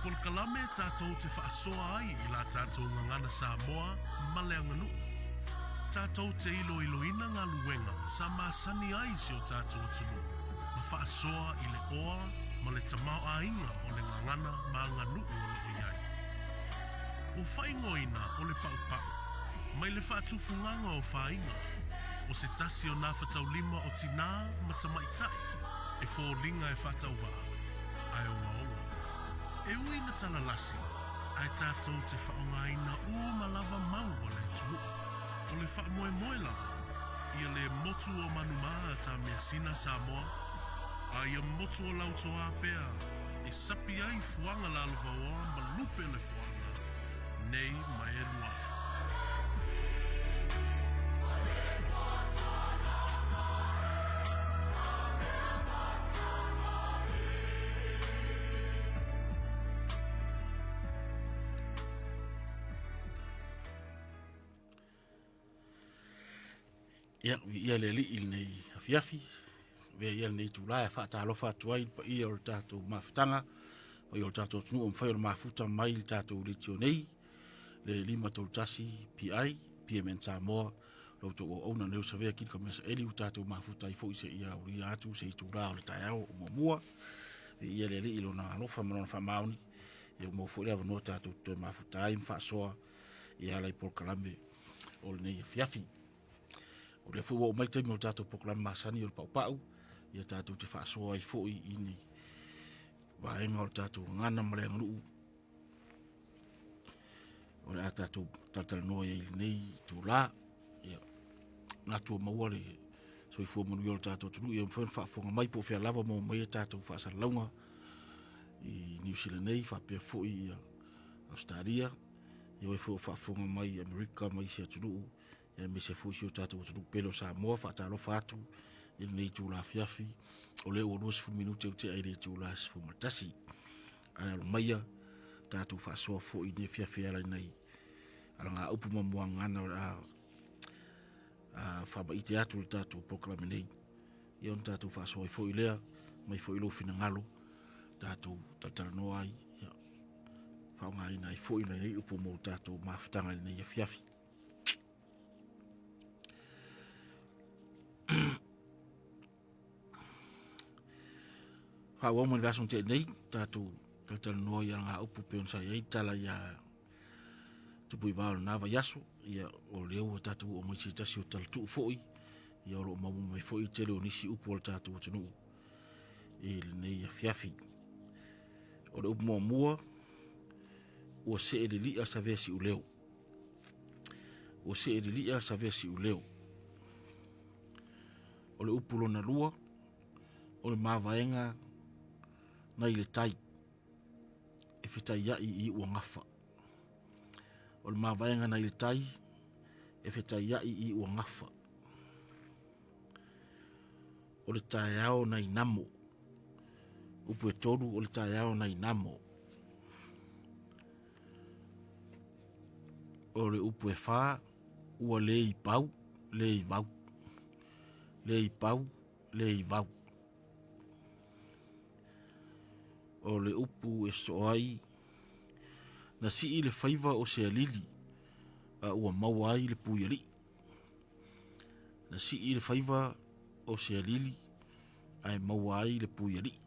polokalame tatou te faasoa ai i la tatou gagana Samoa ma le aganuu. Tatou te iloiloina galuega sa masani ai si o tatou atunuu ma faasoa i le oa ma le tamaoaiga o le gagana ma aganuu o lo o i ai. Ua faaigoaina o le paupau mai le faatufugaga o faiga, o se tasi o nafataulima o tinā ma tamaitai e foliga e faatauvaa ae ogaoga. E ui na talalasi, ae tatou te faaaogaina uma lava mau a le atunuu. O le faamoemoe lava, ia le motu o Manumā a tā Measina Samoa, a ia motu o Lautoā pea e sapi ai fuaga lalovaoa ma lupe le foaga, nei ma e lua. Ia, viia le Alii i lenei afiafi, avea ia lenei itula e faatalofa atu ai i le paia o le tatou mafutaga, paia o le tatou atunuu ua mafai ona mafuta mai i le tatou leitio nei, le 531 PI, PMN Samoa, lo outou auauna lea ua savea Kilika Mesaeli ua tatou mafuta ai foi seia aulia atu se itula o le taeao o muamua. Viia le Alii i lona alofa ma lona faamaoni, ia ua maua foi le avanoa tatou te toe mafuta ai ma faasoa e ala i polokalame o lenei afiafi. O lea foi ua oo mai le taimi o le tatou polokalame masani o le paupau, ia tatou te faasoa ai foi i ni vaega o le tatou gagana ma le aganuu o le a tatou talatalanoa ai i lenei itula. Ia, manatu ua maua le soifua manuia o le tatou atunuu, ia mafai ona faafofoga mai po o fea lava maua mai a tatou faasalalauga i Niu Sila nei faapea foi ia Ausetalia, ia oe foi o faafofoga mai i Amerika ma isi atunuu, aemaise foi si o tatou atunuu pele o Samoa. Faatalofa atu i lenei itula afiafi, o lea ua 20 minute ua tea i le itula 11. Ae alo maia tatou faasoa foi i lenei afiafi e ala i nai alagaupu ma muagana o le a faamaite atu i le tatou polokalame nei. Ia ona tatou faasoa ai foi lea, mai foi lou finagalo, tatou talatalanoa ai, ia, faaaogaina ai foi lenei upu mo tatou mafutaga i lenei afiafi. Faaauau mai le vaiaso na tea nei, tatou talatalanoa i alagaupu pei ona sa i ai tala ia Tupuivao i lena vaiaso. Ia, o lea ua tatou oo mai i se tasi o talatuu foi, ia o lo o maua mai foi le tele o nisi upu a le tatou atunuu i lenei afiafi. O le upu muamua, ua see lilia savea siuleo. Ua see lilia savea siuleo. O le upu lona lua, o le mavaega nai le tai e fetaiai i Uagafa. O le mavaega nai le tai e fetaiai i Uagafa. O le taeao nai Namo. Upu e tolu o le taeao nai Namo. O le upu e fa, ua le i pau, le i vau. Le i pau, le i vau. O le upu e soo ai, na sii le faiva o se alili, a ua maua ai le puialii. Na sii le faiva o se alili, ae maua ai le puialii.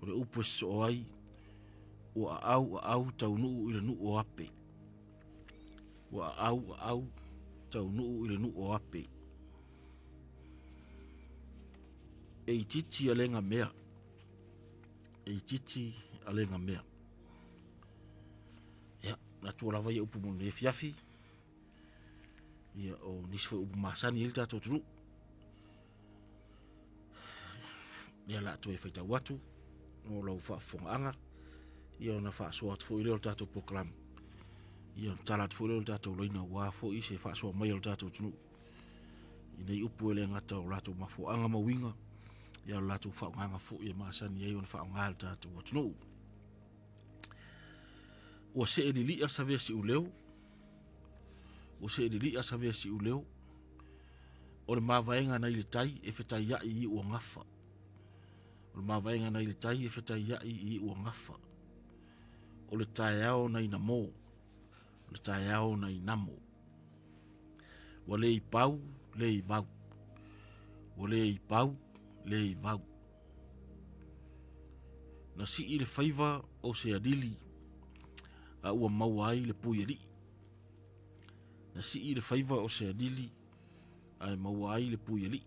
O le upu e sosoo ai, ua aau aau taunuu i le nuu o Ape. Ua aau aau taunuu i le nuu o Ape. E itiiti alega mea. E itiiti alega mea. Ia, manatu ua lava ia upu mo lenei afiafi. Ia, o nisi foi upu masani ai le tatou atunuu. Lea la toe faitau atu mo lau faafofogaaga ia ona faasoa atu foi lea o le tatou polokalame ia ona tala atu foi lea o le tatou laina aua foi se faasoa mai o le tatou atunuu i nei upu e le gata o latou mafuaaga ma uiga ia o le latou faaaogaga foi e masani ai ona faaaoga e le tatou atunuu. Ua see lilia savea siuleo, ua see lilia savea siuleo, O le mavaega nai le tai e fetaiai i Uagafa. O le mavaega nai le tai e fetaiai i Iuagafa. O le taeao nai Namo. O le taeao nai Namo. Ua le i pau, le i vau. Ua le i pau, le i vau. Na sii le faiva o se alili a ua maua ai le pui alii. Na sii le faiva o se alili ae maua ai le pui alii.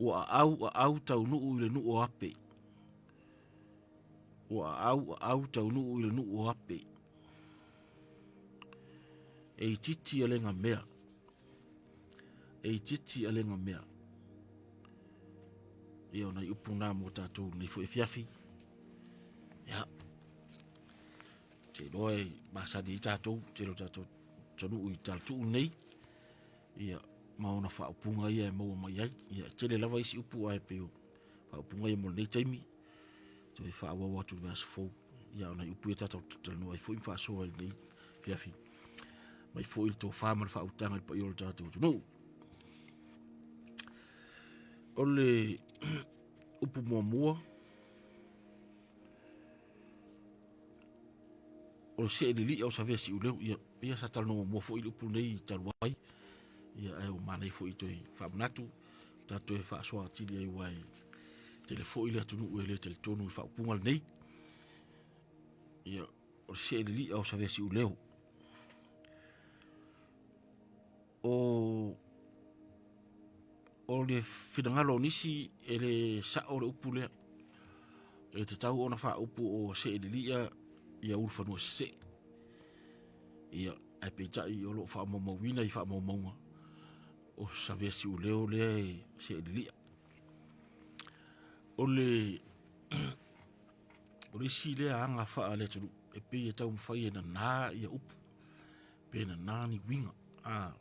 Ua aau aau taunuu i le nuu o Ape. Ua aau aau taunuu i le nuu o Ape. E itiiti alegamea. E itiiti alegamea. Ia o nai upu na mo tatou i lenei foi afiafi. Ia, ou te iloa e masani ai tatou, tele o tatou atunuu i talatuu nei, ia ma ona faaupuga ia e maua mai ai. Ia e tele lava isi upu ae pei o faaupuga ia mo lenei taimi, toe faaauau atu i le vaiaso fou. Ia o nai upu ia tatou te talanoa ai foi ma faasoa i lenei afiafi. Mai foi le tofa ma le faautaga i le paia o le tatou atunuu. O le upu muamua, o le see lilia o Savea Siuleu, ia, ia sa talanoa muamua foi i le upu nei talu ai, ia ae ua manaia foi e toe faamanatu, tatou toe faasoa atili ai aua e tele foi le atunuu e le talitonu i le faaupuga lenei. Ia, o le see lilia o Savea Siuleu. O o le finagalo o nisi e le sao le upu lea. E tatau ona faaupu o seelilia ia ulufanua sesee. Ia, ae peitai o lo o faamaumauina i faamaumauga o Savea Siuleo lea e seelilia. O le o le isi lea aga faale-atunuu e pei e taumafai e nana ia upu pe nana ni uiga. A,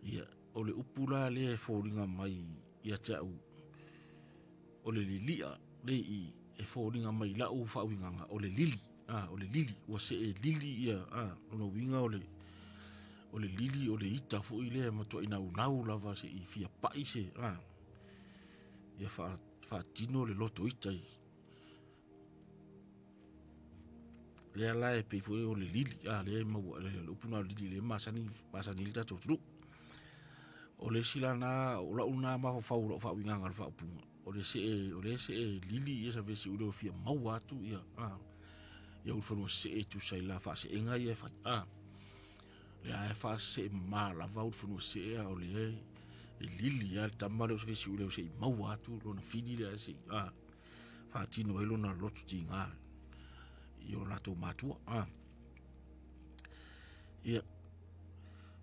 ia, o le upu la lea e foliga mai ia te au, o le lilia lea i i, e foliga mai i lau faauigaga, o le lili. A, o le lili, ua see lili ia, a, lona uiga o le, o le lili o le ita foi lea e matuai naunau lava se i fia pai se, a, ia faatino le loto ita i, lea la e pei foi o le lili, a, lea e maua, le upu lena o le lili lea e masani, masani ai le tatou atunuu. O le isi la na, o lau na mafaufau i lau faauigaga o le faaupuga, o le see, o lea e see lili ia Savesi ua le fia maua atu ia, a, ia Ulufanua Sesee e tusa i la faaseega ia e fai, a. Lea e faasee mama lava Ulufanua Sesee a o lea e lili lava le tama lea o Savesi ua se i maua atu lona fili lea se i, a, faatino ai lona loto tiga i o latou matua. A. Ia,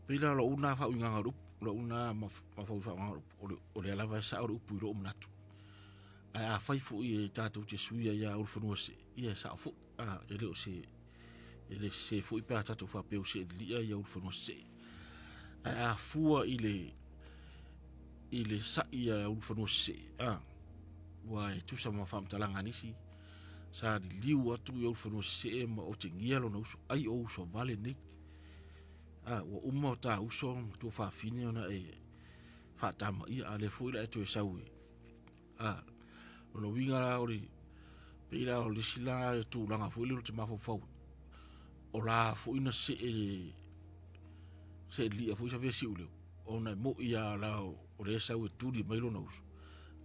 pei la lou na faauigaga o le upu, lou na mafaufau i faauigaga o le upu, o lea lava e sao le upu i lou manatu. Ae afai foi e tatou te suia ia Ulufanua Sesee, ia e sao foi. A, e le o se, e le sese foi pe a tatou faapea ua seelilia ia Ulufanua Sesee. Ae a fua i le, i le sai a Ulufanua Sesee, a, ua e tusa ma faamatalaga a nisi, sa liliu atu ia Ulufanua Sesee ma otegia lona uso, ai o uso vale nei. A, ua uma o ta uso ma tuafafine ona e faatamaia, a lea foi la e toe sau e, a, lona uiga la o le, pei la o le isi la tulaga foi lea ou te mafaufau, o la foi na see, see lilia foi Savea Siuleu, ona e moi lava la o lea e sau e tuli mai lona uso,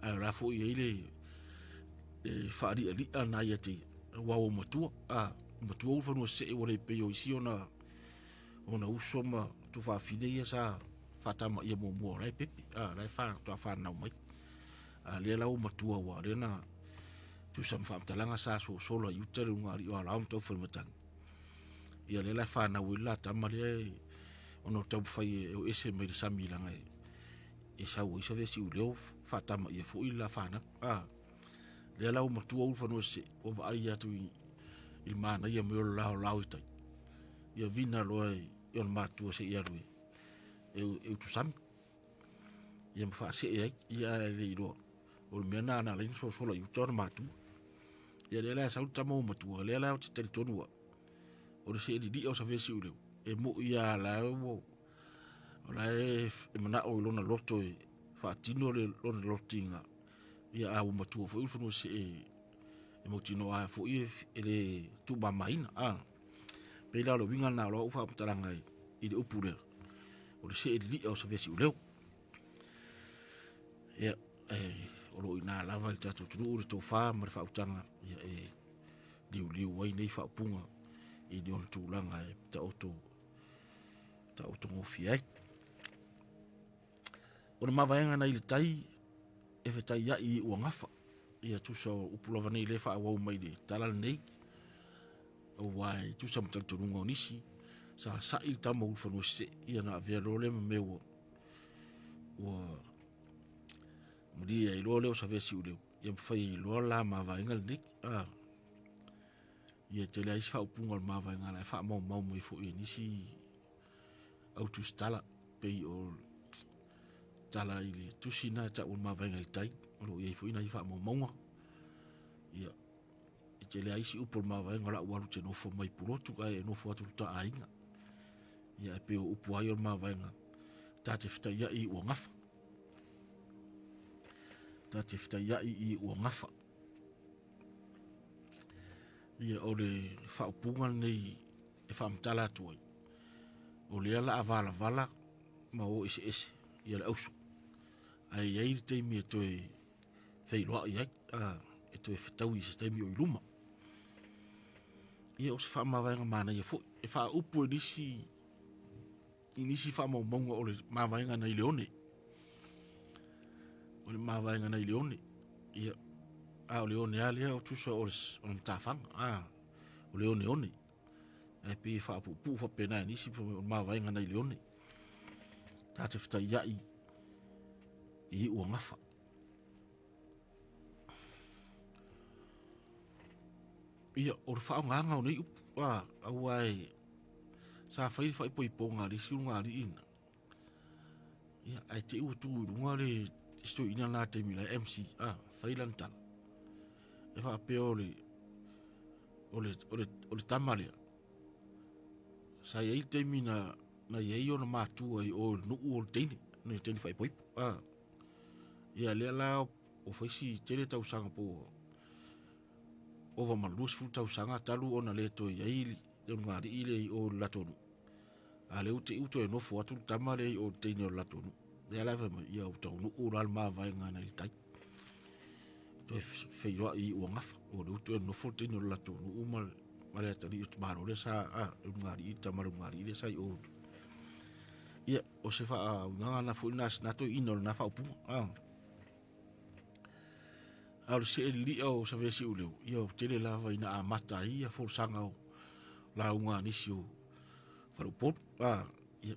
ae o la foi e i ai le, le faalialia na ia te ia, aua ua matua, a, matua Ulufanua Sesee ua le pei o isi ona, ona uso ma tuafafine ia sa faatamaia muamua o la e pepe, a, la e faatoa fanau mai. A lea la ua matua ua lea na tusa ma faamatalaga sa sosola i uta le ulugalii o Alao ma Taufalematagi. Ia lea la e fanau ai le la tama lea e, ona o taumafai e o ese mai le sami leaga e, e sau ai Savea Siuleo faatamaia foi le la fanau. A, lea la ua matua Ulufanua Sesee, ua vaai atu i, i le manaia mai o le laolao i tai. Ia vina loa i ona matua se i alu e, e, e utusami. Ia ma faasee ai, ia ae le iloa. O le mea na na ala ai ona sosola i uta ona matua. Ia lea la e sau le tama ua matua, lea la ou te talitonu au, o le see lilia o Savea Siuleu, e moi lava la ua, o la e manao i lona loto e faatino le lona loto tiga. Ia a ua matua foi Ulufanua-sesee e mautinoa ai foi e le tuumamaina. A pei la o le uiga lena o lau faamatalaga i le upu lea, o le see lilia o Saveasiuleo. Ia, o lo o i ina lava i le tatou atunuu le tofa ma le faautaga ia, e liuliu ai nei faaupuga i le ona tulaga e taoto, taoto gofie ai. O le mavaega nai le tai e fetaiai i ua gafa. Ia tusa o upu lava nei lea e faaauau mai le tala lenei. Aua e tusa ma talitonuga o nisi, sa sa'i le tama o Ulufanua-sesee, ia na avea loa lea ma mea ua ua malie ai loa lea o Saveasiuleo, ia ma fai ai loa la mavaega lenei. Ah. Ia tele ai isi faaupuga o le mavaega la e faamaumau mai foi e nisi au tusitala pei o tala i le tusi na e tau o le mavaega i tai o lo o i ai foi nai faamaumauga ia e tele ai isi upu o le mavaega o lau alu te nofo mai Pulotu ae e nofo atu i le aiga ia e pei o upu ai o le mavaega ta te fetaiai i ua gafa ta te fetaiai i ua gafa ia o le faaupuga lenei e faamatala atu ai, o lea la a valavala ma o eseese ia le auso. Ae i ai le taimi e toe feiloai ai, a, e toe fetaui i se taimi o i luma. Ia o se faamavaega manaia foi, e faaupu e nisi i nisi faamaumauga o le mavaega nai le one. O le mavaega nai le one. Ia, a o le one lava lea o tusa o le, o le matafaga. A, o le oneone. Ae pei e faapuupuu faapena e nisi o le mavaega nai le one. Ta te fetaiai i iu gafa. Ia, o le faaaogaga o nei upu, a, aua e, sa fai le faaipoipoga a le isi ulugalii na. Ia, ae te i ua tu i luga le si toeaina lena taimi la e MC, a, fai lana tala. E faapea o le, o le, o le, o le tama lea, sa i ai le taimi na, na i ai ona matua i o i le nuu o le teine, le teine faaipoipo, a. Ia, lea la ua fai si tele tausaga po ua ova ma le 20 tausaga talu ona le toe i ai le ulugalii lea i o i le latou nuu. A lea ua te i ua toe nofo atu le tama lea i o i le teine o le latou nuu. Lea la e fai mai, ia ua taunuu la le mavaega nai le tai. Toe feiloai i Uagafa, o lea ua toe nofo le teine o le latou nuu ma ma le atalii o le tamaloa lea sa, a, le ulugalii, le tama o le ulugalii lea sa i o. Ia, o se faauigaga na foi na na toeaina o lena faaupuga. A. A o le see lilia o Saveasiuleo, ia ua tele lava ina amata ai ia folasaga o lauga a nisi o faleupolu. A, ia,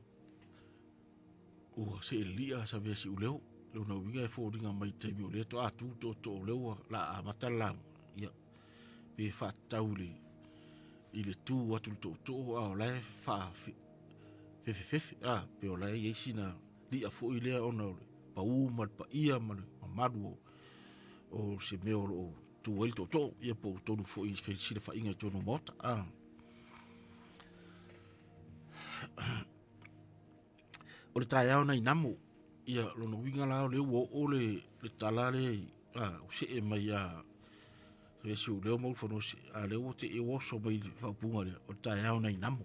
ua see lilia Saveasiuleo, lona uiga e foliga mai i le taimi o lea toa tu tootoo o lea ua la amata le lauga. Ia, pe faatatau i le, i le tu atu le tootoo a o la e faafefefefe, a, pe o la e i ai sina li'a foi lea ona o le pau ma le paia ma le mamalu o, o se mea o lo o tu ai le tootoo, ia po o tonu foi i fesilafaiga i totonu o maota. A. O le taeao nai namo, ia lona uiga la o lea ua oo le, le tala lea i, a, ua see mai a se leo ma Ulufanua-sesee, a lea ua te ua oso mai le faaupuga lea, o le taeao nai namo.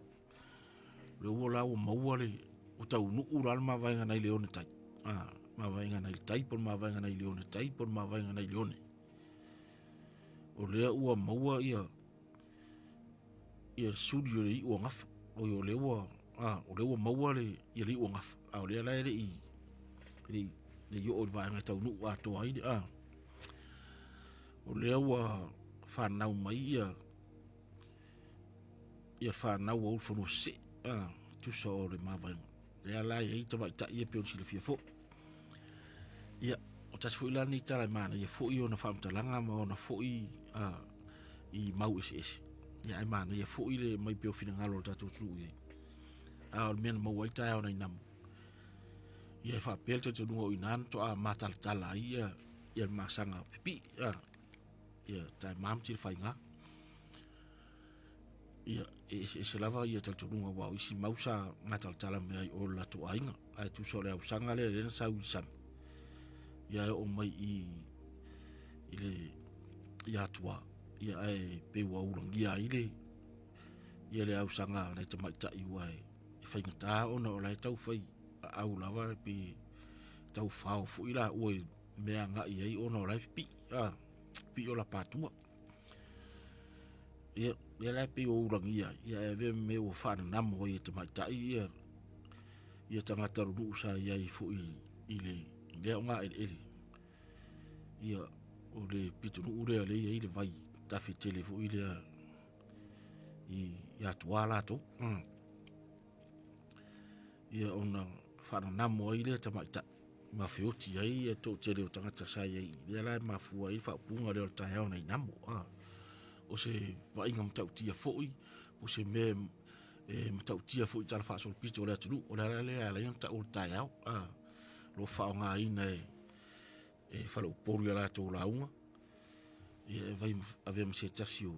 Lea ua la ua maua le, ua taunuu la le mavaega nai le one tai. A, mavaega nai le tai po le mavaega nai le one tai po le mavaega nai le one. O lea ua maua ia ia suli o le iu o gafa. Oi o lea ua a, o lea ua maua le ia le iu o gafa. A o lea la e le i le i le i oo i le vaega e taunuu atoa ai le a. O lea ua fanau mai ia ia fanau a Ulufanua-sesee, a, tusa o le mavaega. Lea la e i ai tamaitai ia pei ona silafia foi. Ia, o tasi foi la lenei tala e manaia foi ona faamatalaga ma ona foi a, i mau eseese. Ia, ae manaia foi le mai pea o finagalo o le tatou atunuu i ai. A o le mea na maua ai le taeao nai namo. Ia e faapea le talitonuga o i ina na toa matalatala ai ia, ia le masaga pipii, a, ia taema ma tilafaiga. Ia, e eseese lava ia talitonuga aua o isi mau sa gatalatala mai ai o le latou aiga. Ae tusa o le ausaga lea lea na sau i le sami. Ia e oo mai i le i Atua, ia ae pei ua ulagia ai le ia le ausaga a nai tamaitai ua e faigata ona o la e tau fai aau lava pe tau fao foi la ua i mea agai ai ona o la e pipii, a pipii o lapatua. Ia, lea la e pei ua ulagia ai, ia ae avea ma mea ua faananamo ai e tamaitai ia ia tagata o le nuu sa i ai foi i le lea ogaeleele. Ia, o le pitonuu lea lea e i ai le vai tafe tele foi lea i Atuā latou. Ia ona faananamo ai lea tamaitai ma feoti ai le toatele o tagata sa i ai i lea la e mafua ai le faaupuga lea o le taeao nai namo. O se vaaiga matautia foi, o se mea e matautia foi i tala faasolopito o le atunuu. O le ala lea e ala ai ona tau o le taeao, o lo o faaaogaina e e faleupolu i a latou lauga, ia e vai avea ma se tasi o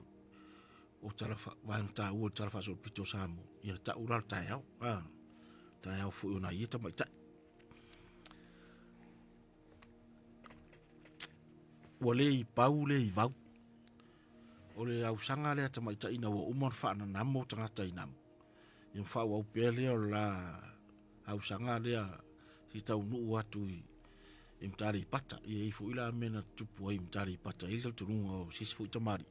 o tala vaega taua o le tala faasolopito o Samoa, ia tau la le taeao, a taeao foi o nai ia tamaitai. Ua le i pau le i vau. O le ausaga lea tamaitai ina ua uma ona faananamo tagata i namo. Ia ma faaauau pea lea o la ausaga lea se i taunuu atu i i Mataleipata. E i ai foi la mea na tutupu ai i Mataleipata, e i ai le talitonuga o se isi foi tamalii,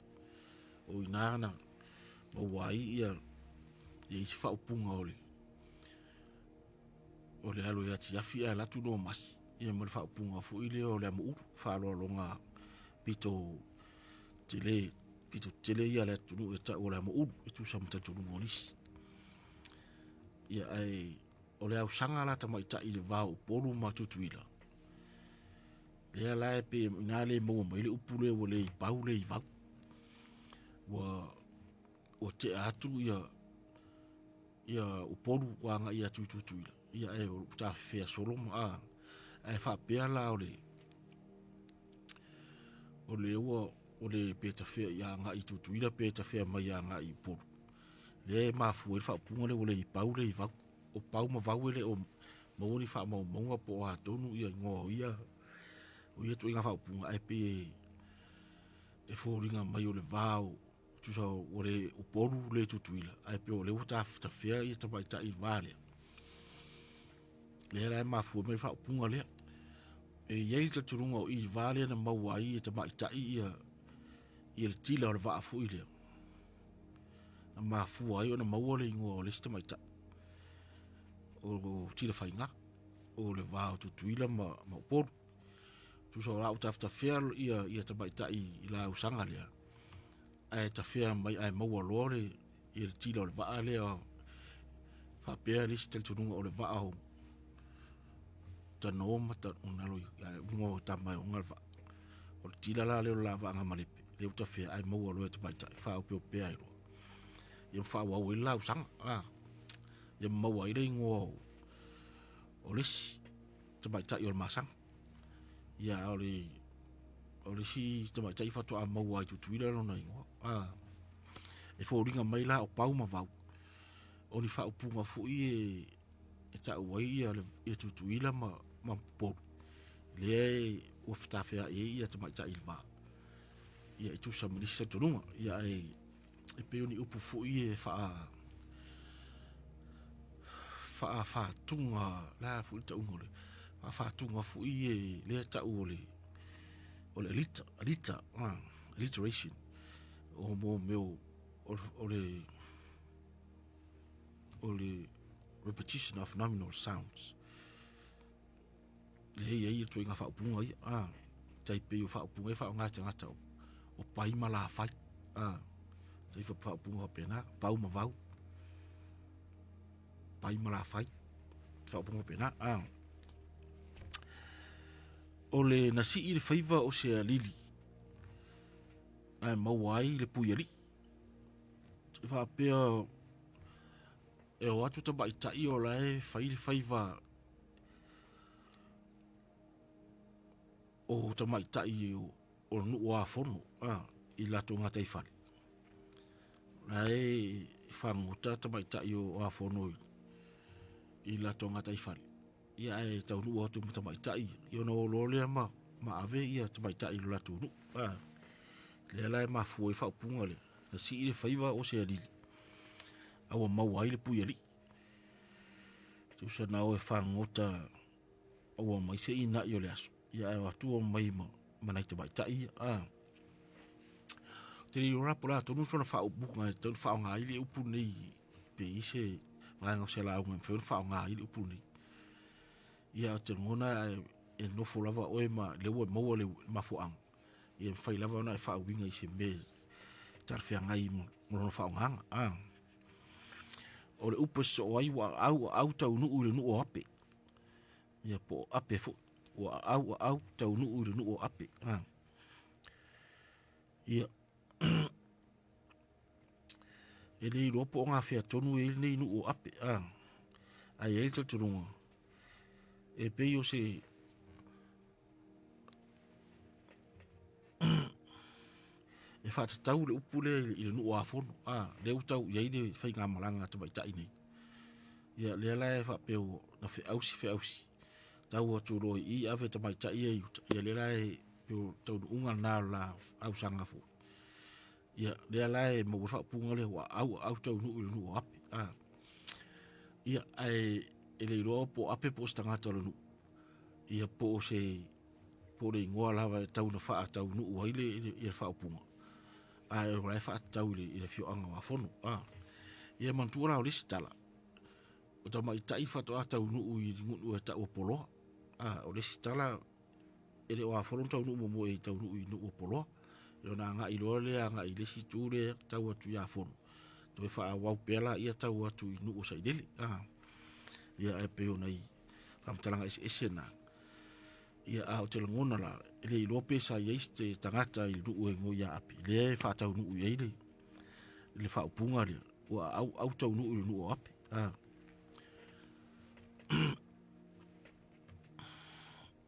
o i ina na maua ai ia, ia isi faaupuga o le, o le alo ia Tiafi ae alu atu Nomasi, ia ma le faaupuga foi lea o le amoulu, faaaloaloga pito tele, pito tetele ia a le atunuu e tau o le amoulu, e tusa ma talitonuga o nisi. Ia ae O le ausaga la tamaitai i le va o Upolu ma Tutuila, lea la e pei o i ina lea e maua mai ai le upu lea ua le i pau le i vau. Ua, ua tea atu ia, ia Upolu ua agai atu i Tutuila, ia ae ua tafefea solo ma, a, ae faapea la o le, o le ua, o le pe tafea ia agai i Tutuila pe tafea mai agai i Upolu, lea e mafua ai le faaupuga lea ua le i pau le i vau. O pau ma vau e le o maua ni faamaumauga po o a tonu ia igoa o ia o ia ituaiga faaupuga ae pei e foliga mai o le va o tusa ua le Upolu le Tutuila ae pei o lea ua tafea ia tamaitai i le va lea. Lea la e mafua mai le faaupuga lea. E i ai le talitonuga o i le va lea na maua ai e tamaitai ia ia le tila o le vaa foi lea na mafua ai ona maua le igoa o le isi tamaitai o Tilafaiga o le va o Tutuila ma, ma Upolu. Tusa o la ua tafetafea ia, ia tamaitai i la ausaga lea, ae tafea mai ae maua loa le, ia le tila o le vaa lea faapea le isi talitonuga o le vaa o tano ma ta, nalo i o tama e ona le vaa. O le tila la lea o le la vaa na malepe, lea ua tafea ae maua loa e tamaitai faaopeopea ai loa. Ia ma faaauau ai le lausaga. Ah. Ia maua ai le igoa o, o le isi tamaitai o le masaga. Ia o le o le isi tamaitai faatoa maua ai Tutuila lona igoa. Ah. E foliga mai la o pau ma vau. O ni faaupuga foi e e tau ai ia, le, ia Tutuila ma, ma Polu. Lea e ua fetafea'i ai ia tamaitai i le va. Ia e tusa ma nisi talitonuga. Ia ae e pei o ni upu foi e faa faafaatuga la foi le tauga o le faafaatuga foi e lea tau o le o le alita alita ah, alliteration o mo mea o o le o le repetition of nominal sounds lea i ai le ituaiga faaupuga ia a tai pei o faaupuga ia faaaoga e tagata o, o pai ma lafai a tai faaupuga faapena pau ma vau pai ma lafai faaupuga faapena a o le na sii le faiva o se alili ae maua ai le pui alii e faapea e o atu tamaitai o la e fai le faiva o tamaitai o le nuu o Afono a, i latou gataifale. O la e fagota tamaitai o Afono i latou gataifale. Ia ae taunuu atu ma tamaitai ia ona o loa lea ma ma ave ia tamaitai i lo latou nuu. A, lea la e mafua ai faaupuga lea, na sii le faiva o se alili, a ua maua ai le puialii. Tusa na o e fagogota ua aumai se inai o le aso, ia ae o atu ua aumai ma, ma nai tamaitai ia. A. Ou te le iloa la po o le a tonu sona faaupuga e tatau ona faaaoga ai le upu lenei pe i ai se vaega o se lauga e mafai ona faaaoga ai le upu lenei. Ia ou te lagona e nofo lava oe ma lea ua maua le mafuaaga, ia e mafai lava ona e faauiga i se mea e talafeagai ma lona faaaogaina. A. O le upu e sosoo ai ua aau aau taunuu i le nuu o Ape. Ia po o Ape foi. Ua aau aau taunuu i le nuu o Ape. A. Ia e le iloa po o gafea tonu e i ai lenei nuu o Ape, a. Ae i ai le talitonuga, e pei o se e faatatau le upu lea i le nuu o Afono, a, lea ua tau i ai le faigamalaga a tamaitai nei. Ia lea la e faapea na feausi feausi, tau atu loa i i ave tamaitai ia i uta, ia lea la e pei o le taunuuga lena o le la ausaga foi. Ia lea la e maua ai le faaupuga lea ua aau aau taunuu i le nuu o Ape. A, ia ae e le iloa po o Ape po o se tagata o le nuu, ia po o se po o le igoa lava e tau ina faataunuu ai le, le faaupuga, ae o la e faatatau i le afioaga o Afono. A, ia manatua la o le isi tala, o tamaitai faatoa taunuu i le nuu e tau o Poloa. A, o le isi tala e le o Afono na taunuu muamua i ai, taunuu i nuu o Poloa. Ona agai loa lea agai i le isi itu lea tau atu i Afono, toe faaauau pea laia tau atu i nuu o Sailele. A, ia ae pei o nai faamatalaga eseese na. Ia a ou te lagona la, e le iloa pe sa i ai se tagata i le nuu e igoa ia Ape, lea e faataunuu i ai le, le faaupuga lea, ua au, au taunuu i le nuu o Ape. A.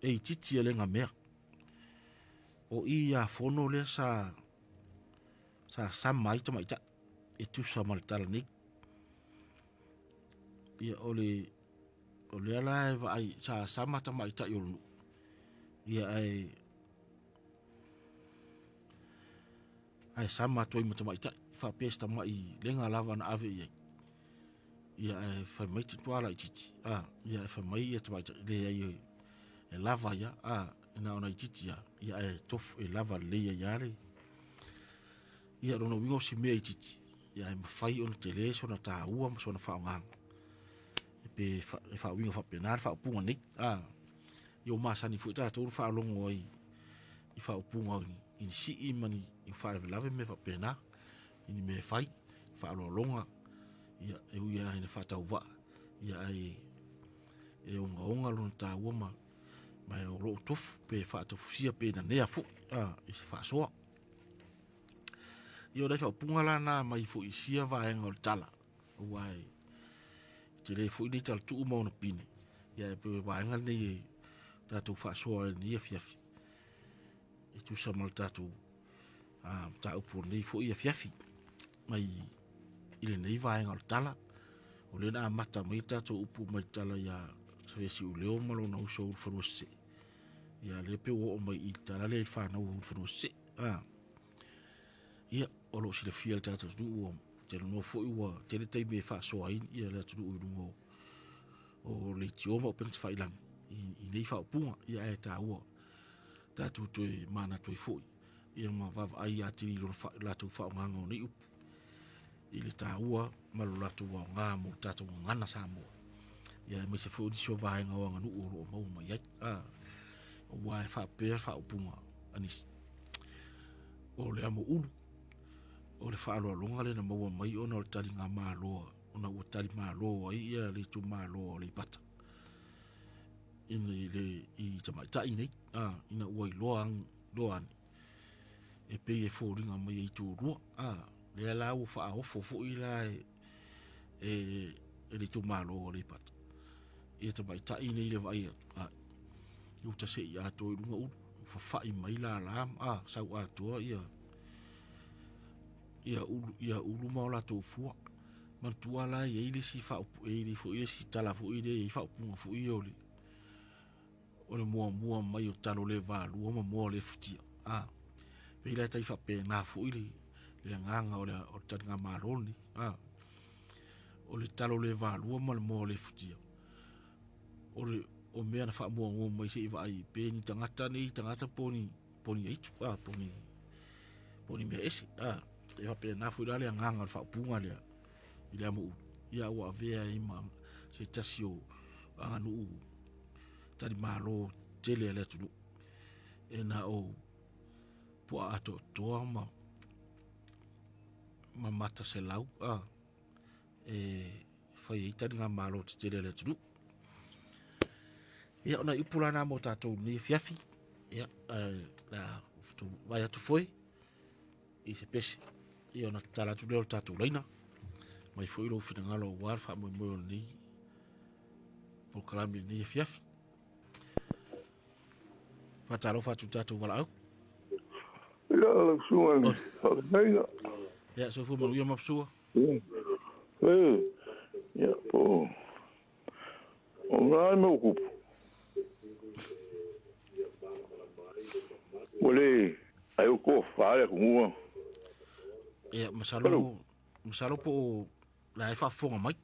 E itiiti e le gamea. O i ia fono lea sa, sa sama ai tamaitai e tusa ma le tala nei. Ia o le o lea la e vaai sa sama tamaitai o le nuu. Ia ae ae sama atu ai ma tamaitai faapea se tamai lega lava na ave i ai. Ia ae fai mai te tuala itiiti, a ia ae fai mai ia tamaitai leai e lava ia, a na ona itiiti lava, ia ae tofu e lava lelei ai lava le Ia lona uiga o se mea itiiti, ia ae mafai ona tele sona taua ma sona faaaogaina. E pe e faauiga faapena le faaupuga nei. A, ia ua masani foi tatou ona faalogo ai i faaupuga i ni sii ma ni faalavelave ma mea faapena, i ni mea e fai, faaaloaloga, ia e ui lava ina faatauvaa, ia ae e ogaoga lona taua ma, ma o lo o tofu pe faatofusia pe nanea foi a, i se faasoa. Ia o nai faaupuga la na mai foi i sia vaega o le tala, aua e tele foi nei talatuu ma ona pine, ia e pei o vaega nei e tatou faasoa ai i lenei afiafi, e tusa ma le tatou mataupu o lenei foi afiafi mai i lenei vaega o le tala. O lea na amata mai le tatou upu mai le tala ia Savesiuleo ma lona uso Ulufanua Sisee. Ia lea pei ua oo mai i le tala lea i le fanau a Ulufanua Sisee. Ah. Ia, o lo o silafia e le tatou atunuu ua talanoa foi ua tele taimi e faasoa ai ia le atunuu i luga o, o leitio ma upega tafailagi i, i nei faaupuga. Ia ae taua tatou toe manatu ai foi ia ma vaavaai atili i lona fa, latou faaaogaga o nei upu i le taua ma lo latou aoga mo le tatou gagana Samoa. Ia aemaise foi o nisi o vaega o aganuu o lo o maua mai ai. Ah, aua e faapea faaupuga a nisi o le amo ulu o le faaaloaloga lea na maua mai ona o le taliga malo ona ua tali malo ai ia le itumalo o Aleipata i le i tamaitai nei a ina ua iloa iloa ane e pei e foliga mai e itu lua a lea la ua faaofo foi la e e, e le itumalo o Aleipata ia tamaitai nei le vaai atu a uta se i atoa i luga ulu fafai mai lala a sau atoa ia ia ulu ia ulu ma o latou fua manatua la e i ai le isi faaupu e i ai foi le isi tala foi lea e i ai faaupuga foi ia o le O le muamua mai o talo le valua ma moa le futia. A, pei la e tai faapena foi le, le agaga o le, o le taligamalo lenei. A, o le talo le valua ma le moa le futia. O le o mea na faamuamua mai se i vaai pe ni tagata nei tagata po ni po ni aitu a po ni po ni mea ese a e faapena foi la le agaga o le faaupuga lea i le amoulu ia ua avea ai ma se tasi o aganuu talimalo tele a le atunuu e na o puaa atoatoa ma ma mata selau a e fai ai taligamalo tetele a le atunuu. Ia, o nai upu la na mo tātou nei afiafi. Ia, la vai atu foi i se pese. Ia, ona tatala atu lea o le tātou laina. Mai foi lou finagalo aua le faamoemoe o lenei polokalame i lenei afiafi. Faatalofa atu i tatou valaau. Ia, lau susuga i le faafetaiga. Ia, soifua manuia Mapsua. Ia, ia, po o ngā mea o kupu. Ua le ai o ko whaare ko mua. Ia, masalo, masalo po o la e faafofoga mai.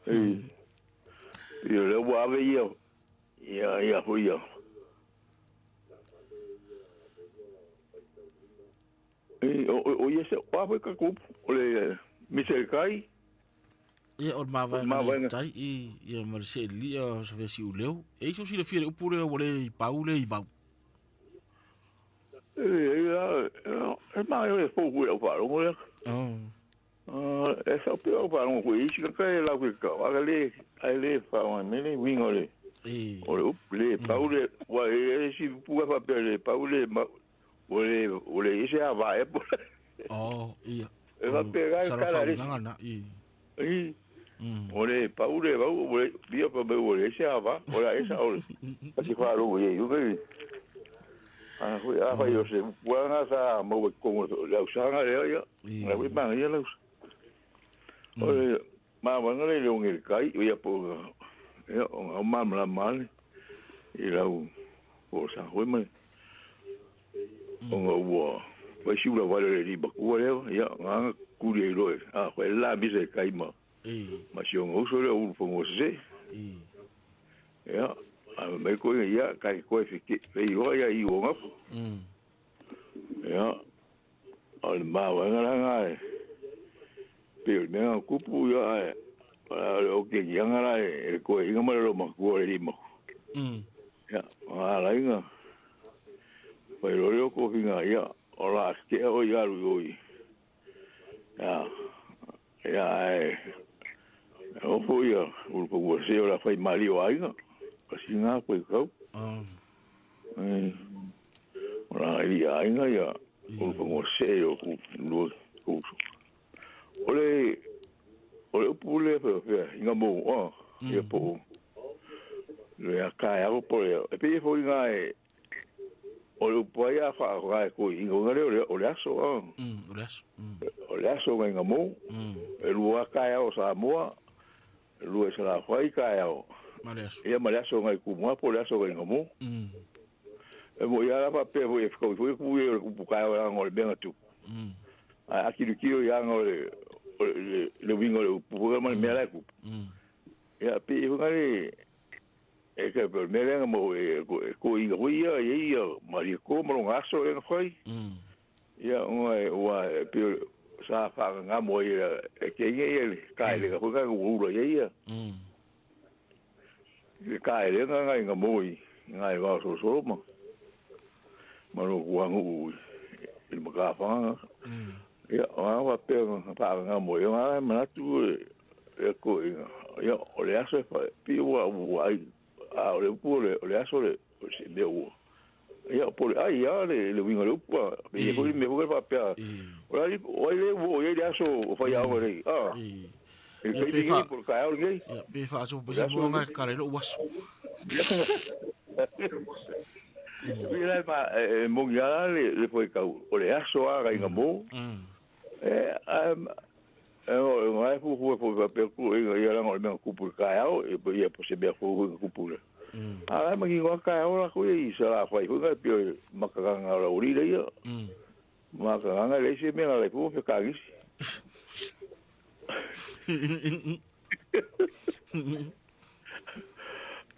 Eh. Ia, lea ua ave ia, ia, ia, foi ia. O ia se, o a foi ka kupu, o le mise kai. Ia, o le mavaega le tai, i, ia, ma le seelia, o se vesi uleu. E iso sila fia le upu lea, ua le i pau le i vau. E, e, e, e ma e fou hui au wharongo lea. Oh. E sa pe au wharongo koe isi ka kai lau ke kau. Aga le, ai le whaonga me le winga le. O le upu le pau le, wa e si puka whapea le pau le ma, o le, o le isi a vae po. Oh, ia. E whapea kai Sala kala le. whaunanga na, i. I. O le pau le vau, o le bia pa me o le isi a va, o la esa o le. Pati wharongo ye, yuka A hui a whai o se puanga sa mau e kongo le ausanga lea ia. Ngai hui manga ia lau. O le ma wanga le leonge le kai o ia po ia o ngā ma mala male i lau o sa hui mai. O ngā ua whai siula wale le riba kua lea ia ngā kuri e roe. A whai la mise kai ma. Ma si o ngā uso lea uru pongo se. Ia, a mai koe ia, kai koe whike, whei roa ia i o ngapu. Ia, o le māwaenga la ngā e, pe o le mea ngā kupu ia e, o le oke ki anga la e, e koe inga ma le lo makua le lima. Ia, o ngā lainga, whai rore o kōwhinga, ia, o la kea o i aru i oi. Ia, ia, e, ofo ia, uru pa ua se o la whai mali o ainga, ka si ngā koe kau. O la i ainga ia, uru pa ua se o ku lua ku. O le, o le upu le whea whea, inga mō, a, ia po, le a kai ako po le, e pe fo inga e, o le upu ai a wha kai ko inga inga le o le, o le aso, a. O le aso. O le aso ngai ngā mō, e lua kai ao Samoa, e lua i Salafai kai ao. Ma le aso. Ia ma le aso ngai kumua po le aso ngai ngā mō. E mo ia la papea foi e whakau foi ku e o le kupu kai o le mea ngā tuku. A akiru kiro i anga o le, o le, le winga o le upu, foi ma le mea lai kupu. Ia pe i whanga le, e ka pe mea lenga mo e, ko, e ko inga hui ia, ia ia, ma ria ko ma longa aso e ngā whai. Ia unga e ua e pe sa whanga ngā mo ia, e ke inga ia le kai le ka hui ka ura ia ia. Le kai le ngā ngā inga mo i, ngā i wao so so ma. Ma no kuanga ui, i maka whanga. Ia, o ngā wā pea ngā whanga ngā mo ia, ngā manatu e, e ko inga. Ia, o le aso e whai, pi ua ua ai, a o le upu o le, o le aso le, o se mea ua. Ia, po le ai ia, le, le winga le upu a, pe ia hoi me hoi wha pea. O la, o ai le ua, o ia le aso o whai ao rei. A, e Ia, kai pe ni wha- po le kai ao nei. Ia, pe wha aso pesi mua ngai kare lo waso. Ui lai ma, e mongi ala le, le poe kau, o le aso a kai ngā mō. E, e, o ngai fu fu po pa pe ku e ia la ngol me kupu kai ao e po ia po se mea fu fu kupu le. A la ma ki wa ka ora ko i sa la fai fu ga pio makakanga o uri le ia. Makakanga le se me la fu fe ka gisi.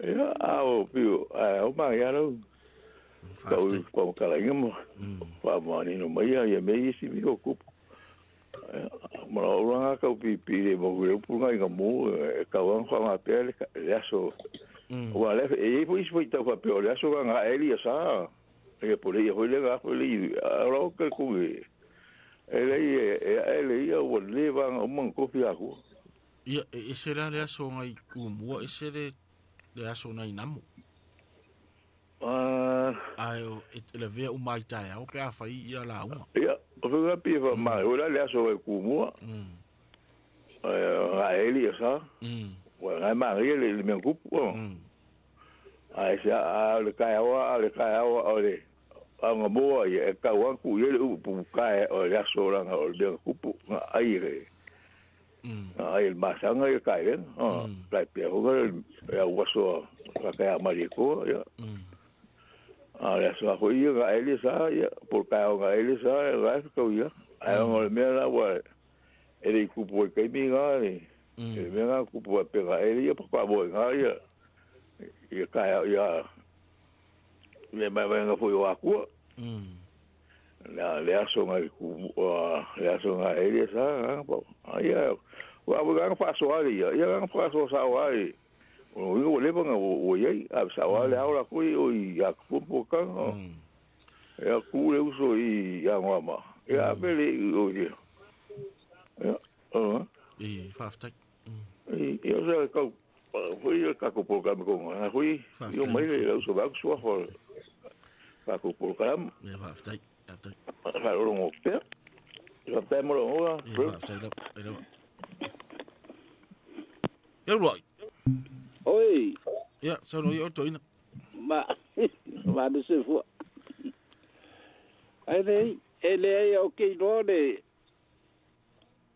Ia a o pio a o ma ia ro. Ka u ko ka la inga fa ma ni no mai ia me isi mi o kupu. Ma o ranga ka pi pi le mo le pu ngai ga mo ka wa fa ma pe le aso. Ua le e i foi foi tau fa pe o le aso ga eli sa. E por ia foi le ga foi le a ro ka ku e. E le e le ia o le va o man ko fi aku. Ia e se la le aso ngai ku mua e se le le aso nai namu. Ai o e le vea o mai tai au pe a fai ia la unga. Ia o fe ga pi fa ma o la le aso e ku mua. A eli sa. Wa ngai ma ri le le men ku. Ai se a le kai awa le kai awa o le anga moa ia e kau aku ia le upu kai o le aso ranga o le kupu nga ai re. Ai le masanga ia kai le. Kai pe ho ga ia waso ka kai amari ko ia. A le aso ho ia ga eli sa ia por kai o ga eli sa ga ko ia. Ai o le mea la wa e le kupu e kai mi ga le. E mea ga kupu e pe ga eli ia pa ka bo ga ia. Ia kai ia le mai mai nga foi o akua. La le aso nga ku le aso nga ele sa ia wa wa nga fa so ali ia ia nga fa so sa wa ai o o le nga o ia a sa wa le aula ku o ia ku po ka ia ku le uso i ia ngwa ma ia pele o ia ia o e fa fa e ia sa ka foi ka ko po ka ko nga foi yo mai le uso ba ku so fa ko po ka ia fa fa fa ro ngo pe fa pe mo ro fa fa la ia ro oi ia so no ia to ina ma ma de se fu ai le ele o ke ro le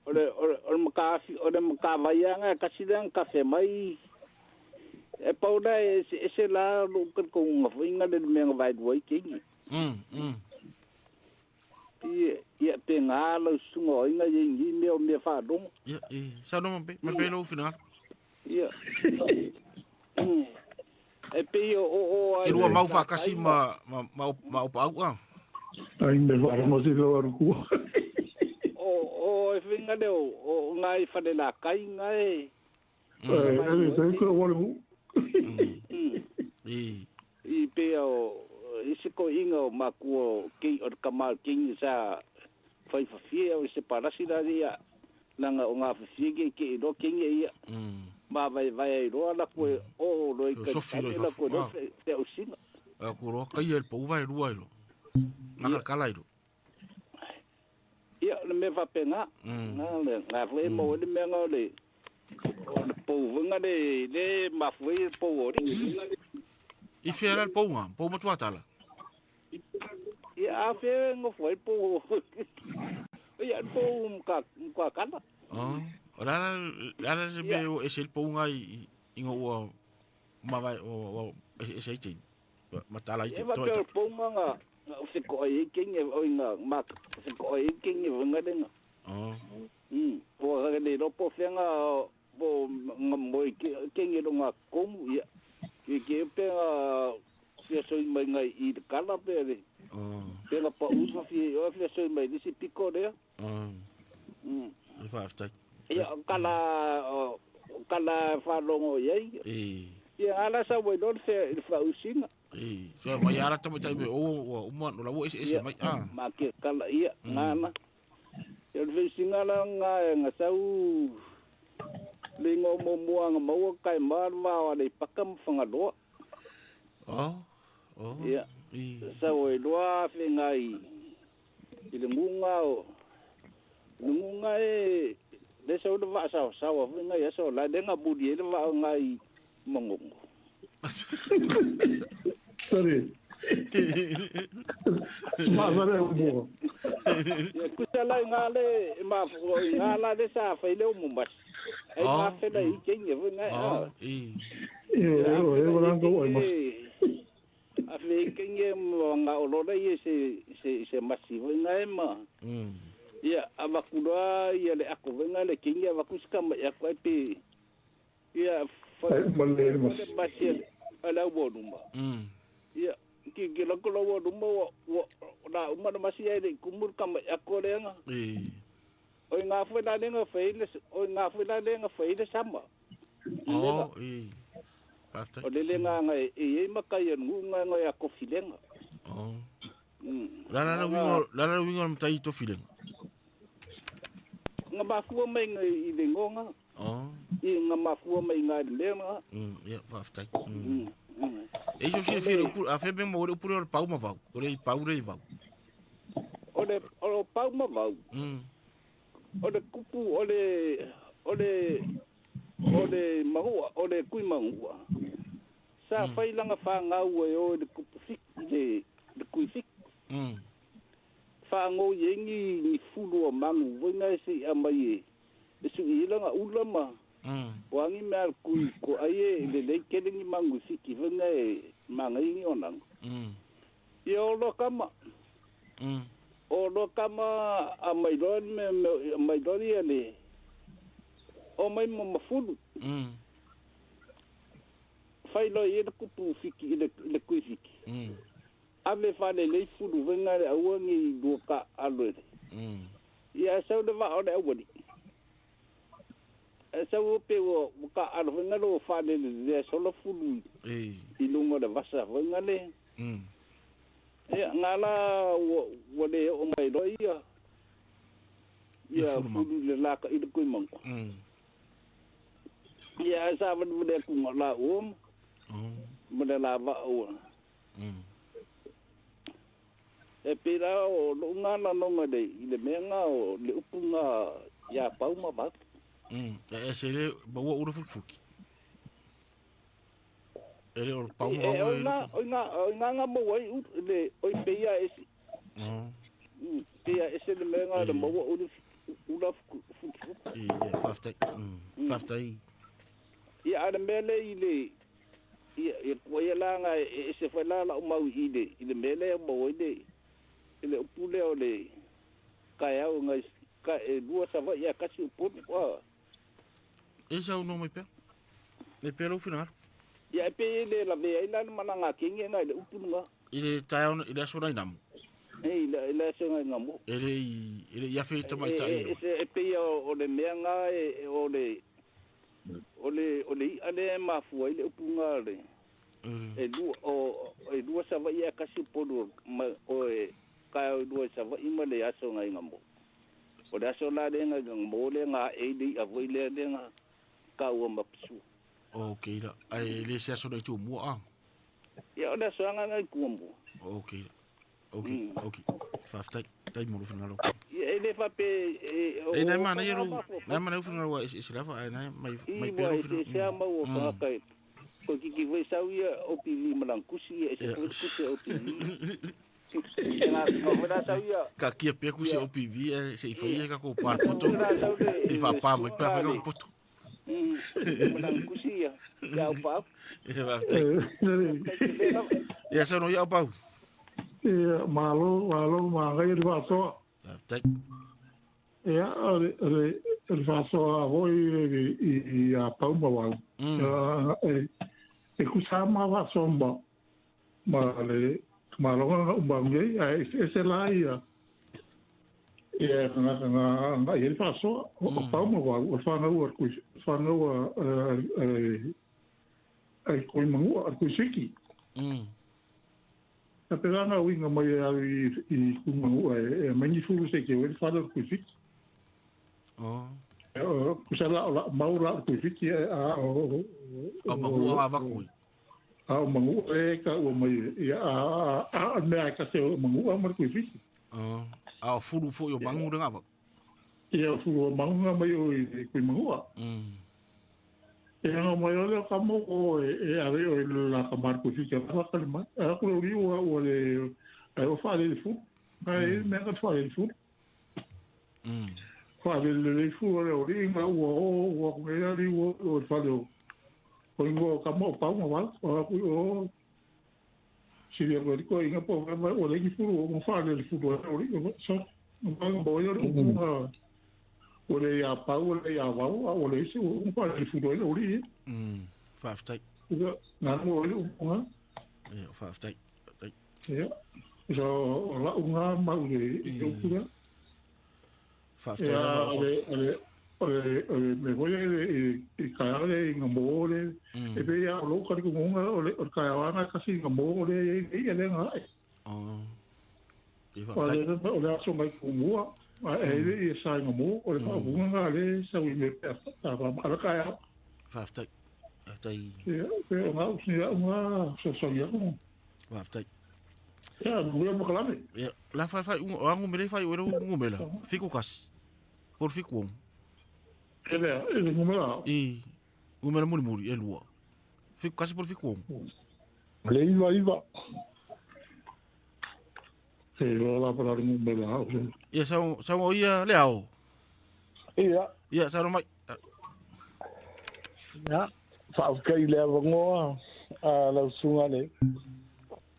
o maka o le maka vaianga ka silang ka fe mai e paula e se la lo ko ko nga le me nga vai doi ke ni ti ia pe nga lo sungo inga ye ni me o me fa do ia e sa no me me lo final ia e pe o o ai rua mau fa kasi ma ma ma o pa au a ai me va mo si lo ku o e finga le o ngai fa le la kai ngai e ko wo i i pe o isi ko inga o makuo ki o kamal king sa fai fa fie o se parasi la ia nanga o nga fie ke ke ro king ia ma vai vai ro la ko o ro i ka la ko ro te o singa a ko ro kai el pou vai rua ro nga kala ro ia le me va penga nga le nga le mo le me nga le o le pou nga le le ma foi pou ori i fiera el pou nga pou matua tala ia a fe ngo foi pou ia pou ka ka kala oh ora la se me es el pou nga i ngo ma vai o ese i ma tala i te to pou nga o se ko ai king e o nga ma se ko ai king e nga le nga oh po ga le ro po fe nga po nga mo king e nga komu ia ke ke pe nga se so mai nga i kala pe le oh pe nga pa u fa fi o fe so mai disi piko le oh fa fa ia kala kala fa longo ia e ia ala sa we don fe fa usinga e so mai ara tama tai me o o mo no la wo ese mai a ma ke kala ia ngana ia le singa la nga nga sau le ngo mo mo nga mo kai mar va le pakam fanga lo oh oh ia sa we lo fe ngai i le ngunga o ngunga e le sau le va sa sa wa nga ya so la le nga budi le va ngai mongongo Sorry. Ma va le mo. Ia kusala nga le ma nga la le sa fa le o mo mas. E ma fe la i kenye nga. Oh, e. E o e wala ko ai mas. A fe kenge mo nga olora ye se masi venga e ma. Ia avakuloa ia le ako venga le kenge avakuska ma ia ko pe. Ia Ai ma le mas. Masi ala wo numa. Ia ki ki loko lo wo numa wo na uma na masi ai le kumur ka ma ako le nga. O ngā fwe la lenga whaile, o ngā fwe la lenga whaile sama. Oh, e. Faafetai. O le lenga nga e e makai e ngu nga nga ya kofilenga. Oh. La la la wingo, la la wingo matai to filenga. Nga mafua mai nga i le ngonga. Oh. I nga mafua mai nga i lenga. Ya, faafetai. E iso si fie upu, a fe mo ore upu o pau ma vau. Ore i pau re i vau. O le o pau ma vau. O le kupu o le mahua, o le kui mahua. Sa whai langa whangau e o le kupu fik, le kui fik. Whangau yengi ni fulu o mangu, wenga e se a mai e. E su i langa ula ma. Wangi mea kui ko aie le leikele ni mangu fiki, wenga e manga ingi o nanga. Ia o lo kama. O lo kama a mailoni me mailoni e le. O mai mo mafulu. Whai loa i le kupu fiki, i le kui fiki. Ave whale lei fulu wenga le aua ngi lua ka alo ele. Ia sau le vaa o le awali. Sau o pe o ka alo wenga lo whale le lea sola fulu i lunga le vasa wenga le. Ia ngā la ua le o mai loa ia. Ia fulu le laka i le kui mangu. Ia sa wani wale kunga la uom. Mane la vaa ua. E pera o lunga na nonga le i le mea ngā o le upu ngā ia pau ma vau. E se le maua ura fukifuki. E le o pau ma vau e lupu. O ngā ngā maua i le oi peia esi. Peia ese le mea ngā le maua ura fukifuki. Ia, faafetai. Faafetai. Ia a le mea le i le ia kua ia la ngā e se whai la la o mau i le mea le o maua i le i le upu lea o le kai au ngai ka e lua sawa ia kasi upu wa. E sa uno mai pea. E pea lau finagalo. Ia e pe le la vea ila le mana ngā kingi ngai le upu nga. I le taeao i le aso nai namu. E i le aso ngai ngamu. E le i afe tamaitai. E pe ia o le mea ngā e o le o le i ale mafua i le upu ngā le. E lua o e lua sawa ia kasi upu o e kai o lua sawa i ma le aso ngai ngamu. O le aso la le ngai ngamu le ngā e le a voi le le ngā ka ua mapisu. Ok la. Ai le se aso nei tu mua a. Ia o le aso anga ngai kua mua. Ok la. Ok, ok. Faafetai, tai mo finalo. Ia e le fape e nai mana ia ro. Nai mana u finalo e se lafa ai nai mai mai pe ro finalo. I se mau o whakakai. Ko kiki voi sau ia OPV malang kusi ia se kusi OPV. Ka kia pea kusi OPV e se i whai e ka ko pārpoto. I whapā mai pea whai ka poto. Malang kusi ia. Ia au pau. Ia faafetai. Ia sau no ia au pau. Ia malo, malo, maangai le faasoa. Faafetai. Ia, le faasoa foi i a pau ma wau. E kusa ma faasoa ma le malonga na umbangi ai ese la ia. Ia nga ia le faasoa o pau ma wau, o whanau a kui, whanau a kui mangua, a kui siki. A pera ngā winga mai au i kumangua e mangi furu se ke wele whanau kui fiki. Oh. Kusa la mau la kui fiki a o... O mangua a vakui. A o mangua e ka ua mai ia a mea ka se o mangua ma kui fiki. Oh. A o furu fo i o mangu renga vak. Ia o furu o mangu mai o i kui mangua. E nga mai o leo ka mo o e are o la ka mar kui fiki a whakali mai. A kura uri ua le o whaale le furu. Ai mea ka whaale le furu. Whaale le furu o le uri nga ua o ua kumea ri ua o whaale o O ingoa o kama o Pau ma Vala. O aku o sili aku e ko inga po o le ki fulu o mo fa le fulu o le o so o pa mo yo o o le ya Pau o le ya Vau o le isi o fa le fulu o le Faafetai. Na mo le o Ia, faafetai. Ia. So o la unga ma o le o kura. Faafetai lava. O le me foi e i ka le nga mo le e pe ia lo ka ku ngonga o le ka wa ka si nga mo le e le nga. Oh. I faafetai. O le aso mai ku mua e le e sa nga mo o le fa bunga le sa wi me pe ta va ala ka ya. Faafetai. Faafetai. Ia, pe o nga usi ia unga so so ia. Faafetai. Ia, mo mo kalame. Ia, la fa fa o angu mele fa o ngu mela. Fiku kas. Por fiku. Ele ele ngumela. I ngumela muri muri e lua. Fiku kasi por fiku. Le iva iva. E la para ngumela. Ia sa sa o ia le ao. Ia. Ia sa mai. Ia, fa kai le vangoa a la sunga le.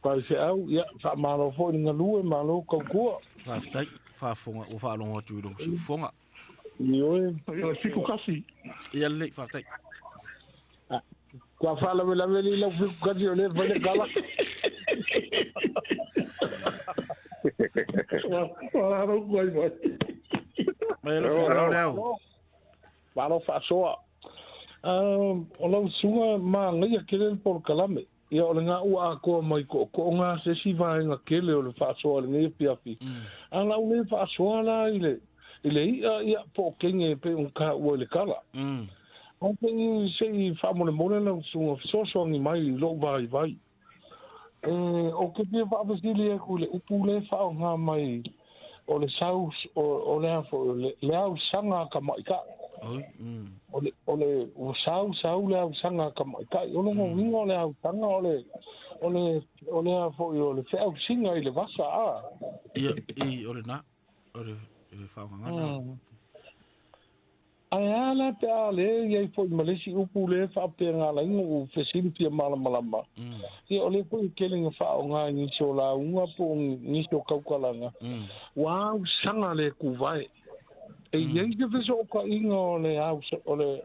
Pa se au ia fa malo fo ni ngalue malo ka kua. Faafetai, faafoga ua faalogo atu i lou siufoga. Ioe. Ia fiku kasi. Ia lelei, faafetai. Kua faalavelave li lau fiku kasi o le fai le kala. Wala ro ku ai mai. Mai lo finagalo le ao. Malo faasoa. O lau suga magaia kele le polokalame. Ia o le ngā ua akoa mai ko ko ngā se si vaenga kele o le faasoa le ngai piapi. A lau le faasoa la i le ia ia po kenge pe un ka ua le kala. O pe i se i faamolemole lau suga fesoasoani mai i lou vaivai. E o ke pia faafesili aku le upu le faaaoga mai o le sau o le afo le au sanga ka maika. Oi. O le o sau sau le au sanga ka maika. O le ngoinga o le au sanga o le o le o le afo o le feau singa i le vasa a. Ia i o le na o le faaaogaga. Ai ala pe a le ia i foi malesi upu le faapeaga laiga u fesili fia malamalama. Ia o le foi kele nga faaaoga nisi o lauga po o nisi o kaukalaga. Ua ausaga le kuvae. E iai se fesookaiga o le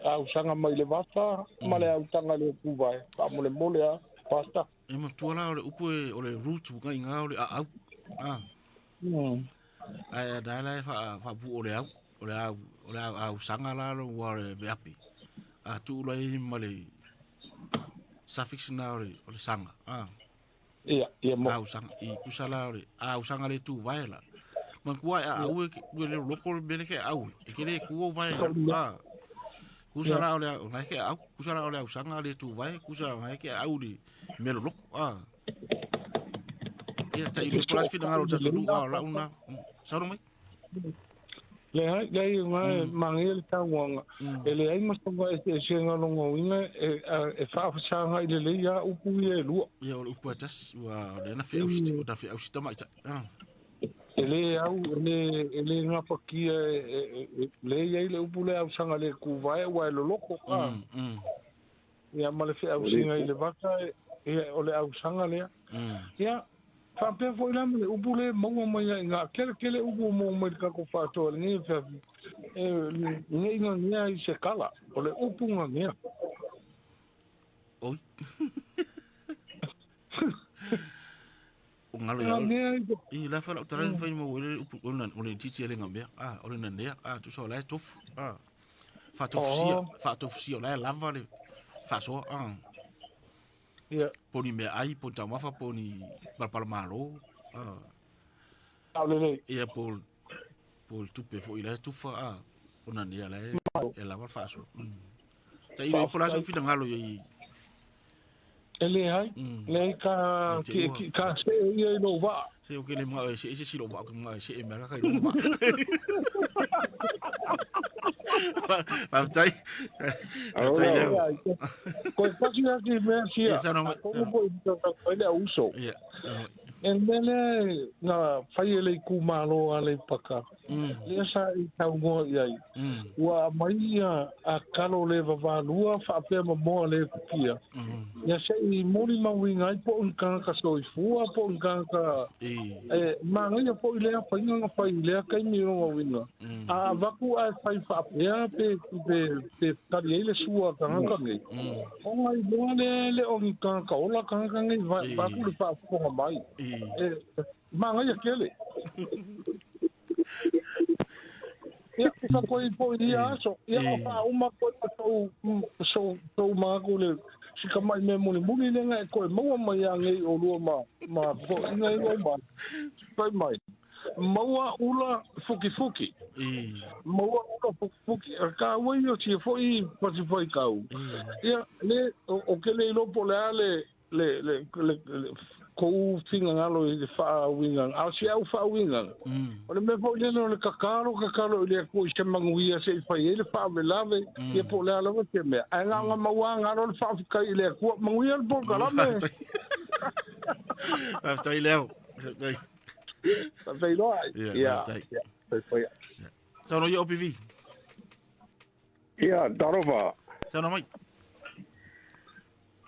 ausaga mai le vasa ma le autaga le kuvae. Faamolemole a pasta. E matua la o le upu e o le root ugaiga o le aau. Ai a la e faapu'u o le au. O le au o le au sanga la lo ua le veapi. A tuu la i ma le suffix na o le sanga. Ia, ia mo. Au sanga i kusa la o le au sanga le tu vae la. Mankua e au e le loko le mele ke au e ke le kuo vae la. Kusa la o le au ke au kusa la o le au sanga le tu vae kusa la ke au le mele loko. Ia ta i le plas fina ngaro tatu lu la una. Sauro mai. Le hai le ngai mangi le tauanga e le ai masonga e se ngalongo e faafasanga i le leia upu ia e lua. Ia o le upu atas ua le na fe au na fe au sita mai. E le au e le ngapakia le ia le upu le au sanga le kuvae ua e loloko. Ia ma le fe au singa i le vaka ia o le au sanga lea. Ia Whapea foi la me upu le maua mai ai ngā kele kele upu mo mai le kako whātoa le ngai whawhi. E ngai ngā ngea i se kala, o le upu ngā ngea. Oi. O ngalo ia. I la whala o tarani whai mau ele upu o le titi ele ngā mea. O le nanea. Tu sa o la e tofu. Whaatofusia. Whaatofusia o la e lava le whaasoa. Ia. Poni mea ai, poni taumafa, poni palapala malo. Au lelei. Ia, po tupe foi la e tufa, o nanea la e lava le faasoa. Ta i loi po la sau finagalo ia i. E le ai, le ai ka ka se ia i lou vaa. Se o ke le mga e se se si lou vaa ke mga e se e mea ka i lou vaa. Faafetai. Faafetai lea. Koe pasi ake mea sia. Ia, Koe po i le auso. Ia. E mele na fai e le itumalo a Aleipata, lea sa i taunoa i ai. Ua aumai ia a kalo le vavalua faapea ma moa le kukia. Ia se i molimauina ai po o ni tagata soifua po o ni tagata e manaia foi lea faiga na fai i lea taimi i lona uiga. A avatu ae fai faapea pe pe pe tali ai le sua a tagata nei. Ona iloa lea e le o ni tagata ola tagata nei vaeatu le faafofoga mai. E manaia tele. Ia, sa koe foi i ia aso. Ia, o faauma koe ma tou, sou, tou manatu le si tamai mea mulimuli lea na e toe maua mai ia nei olua ma, ma toeaiina i lou mai. Fai mai, maua ula fukifuki. Maua ula fukifuki. A tāua ia sia foi pasi faikau. Ia, le, o, o ke le iloa po o le a le, le, le, le, le kou finagalo i le faauigaga, a o si au faauigaga, o le mea foi lele o le tatalo, tatalo i le Atua i se manuia se i fai ai le faalavelave, ia po o le a lava se mea. Ae na ona maua galo le faafetai i le Atua, manuia le polokalame. Faafetai Leo. Faafetai. Faafetai loa. Ia, faafetai. Ia, faafetai. Saunoa ia OPV. Ia, talofa. Saunoa mai.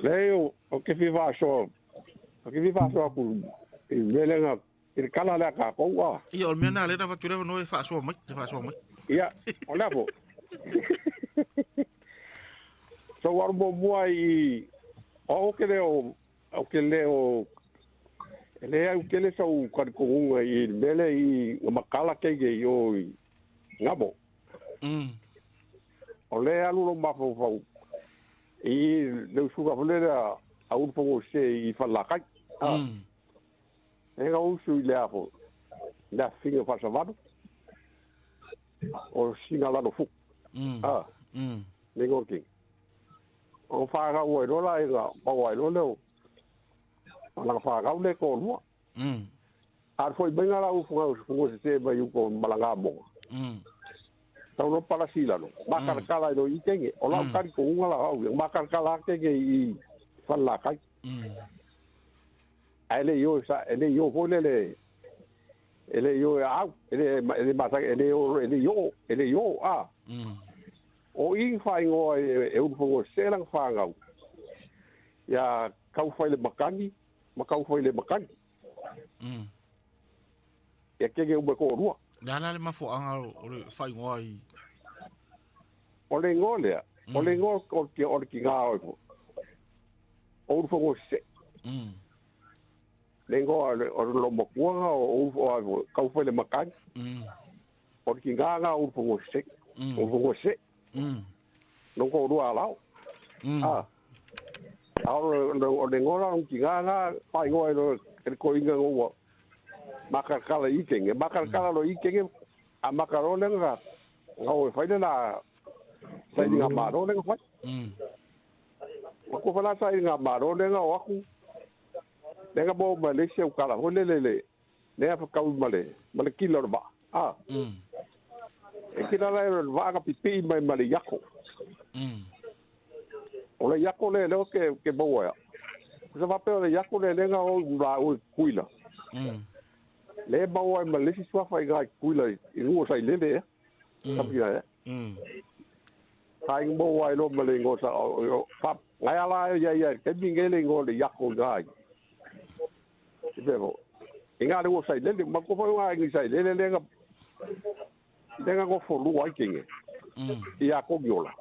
Leai, o ke fia faasoa, o ke fia faasoa atu i le mea lea na, i le tala lea a tatou a. Ia, o le mea lena lea na avatu le avanoa e faasoa mai, te faasoa mai. Ia, o le a foi. So alu muamua i, o au ke leo, au ke leo, e leai au tele sau talitonuga i le mea lea i na matala kei i o i Gamo. O lea e alu lou mafaufau i le usuga foi lea a Ulu Fagose i Falelatai. E na usu i le a foi, le afiga faasavalu, o sina lalo fuku. Le igoa o le king. O whanau ai loa la i ngā maua ai loa lea o lana whanau le toalua. A foi mai ngā lau fugosese mai uka o Malagamoga. Tau no palasi lalo. Makalakala i lo i kenge. O lau kari ko unga la au. Makalakala a kenge i Falelatai. Ae le i o sa, e le i o foi lele, e le i o e au, e le, e le masaki, e le o, e le i o, e le i o, a. O i whaingoa e, e ulu fugosese lana whanau. Ia kau whai le makani, ma kau whai le makani. Ia kenge ume ko rua. Le a la le mafuaaga o le faaigoa i. O le igoa lea, o le igoa o le o le tiga o o Ulufogo-sese. Le igoa o le loomatua o o Kaufailematai. O le tiga lena o Ulufogo-sese. Ulufogo-sese. No ko rua alao. A. A o le o le igoa la o le tiga lena faaigoa e le koiga ua makalakala i kenge. Makalakala lo i kenge a makalo le nga nga o e fai le la sailiga malo le nga fai. Ma ko fala sailiga malo le nga o aku le nga mo ma le se u kala ho le le le le a whakau ma le ma le kila o le vaa. A. E kila la e le vaa ka pipi mai ma le iako. O le iako le leo ke ke maua ia. Ko se wape o le iako le lenga o ula o kuila. Le maua ai ma le isi suafa i ngā kuila i runga o sai lele ea. Kapila ea. Ka inga maua ai loa ma le ingoa sa o fa ngai ala ia ia ke mi ngele ingoa le iako i ngā. I pebo. I ngā le sai lele ma ko fa ngā ngi sai lele lenga lenga go folu ai kenge. I a ko giola.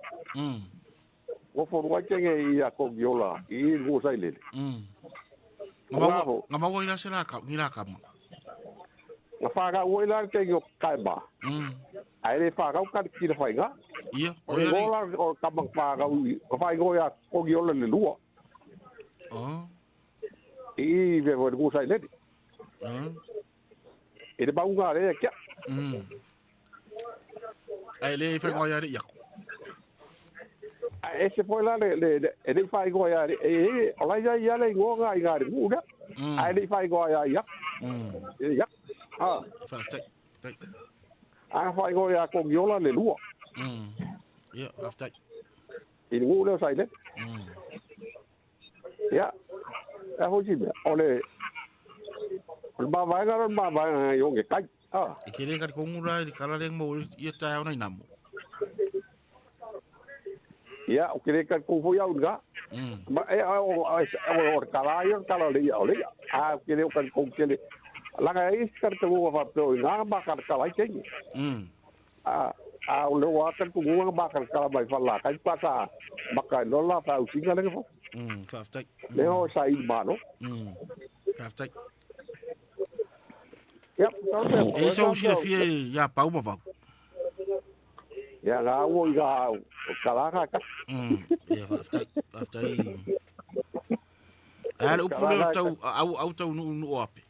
Go folu ai kenge i a ko giola i go sai lele. Nga maua i la se la ka, ni la ka ma. Nga whakau oi la ke o kai ma. Ai le whakau ka ki le whainga. Ia, o le ngola o ka mang whakau i, ka whaingo ia ko giola le lua. Oh. I ve vo go sai lele. E le maunga le kia. Ai le whaingo ia re iako. E se foi la le le e le whaingo ia e e o la ia ia le ingoa i ngā ringu na. Ai le whaingo ia ia. Ia. Ah. Whaatai. Tai. A whaingo ia ko giola le lua. Ia, whaatai. I ngu leo sai le. Ia. A ho si mea. O le O le mavaega le mavaega i o ke kai. Ah. E ke le ka kongu la i kala le mo ia ta ona ina mo. Ia, o ke le ka ko foi au nga. Ma e o o kala ia kala le ia o le. A ke le o ka ko ke le. Langa e ka te wo fa pe o nga ma ka kala i kengi. A a o le wa ka ko nga ma ka kala mai fa la kai pa sa ma ka no la fa u singa le fo. Fa tai. Le o sa i ma no. Fa tai. Ia, e so si fie ia pau ma vau. Ia ga o i ga kala ka. Ia fa tai, fa tai. A le upu tau au au tau nu nu ape.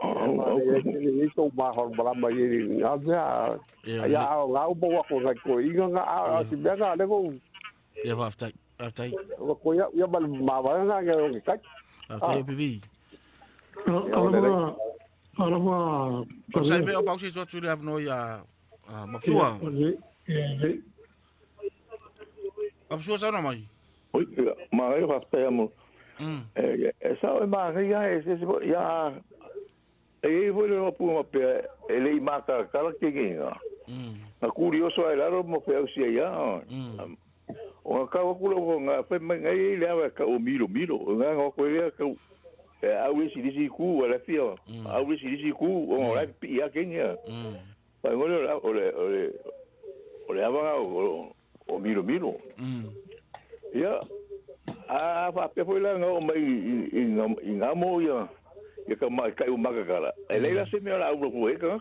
Au i tau ma hor bala mai i nga mea. Ia au ngau mo wako ngai ko inga nga a si mea nga le ko. Ia fa tai, fa tai. Ko ia ia ma ma wa nga nga o kai. Fa tai PV. Alava. O sai me o pau si tu le avno ia mapsua. Mapsua sa no mai. Oi, ma ai fa pe mo. E sa o ma ia e se ia e voi le pu ma pe e le ma ka kala ke nginga. Na curioso ai laro mo pe au sia ia. O ka o kulo nga pe mai ngai le ava ka o miro miro nga ngo ko le ka au e si ku ala fia au e si ku o la ia ke ngia. Pa ngo le o le o le ava o miro miro. Ia a fa pe foi la ngo mai i nga mo ia ia ka mai kai o makakala. E leila se mea la uro ku e ka.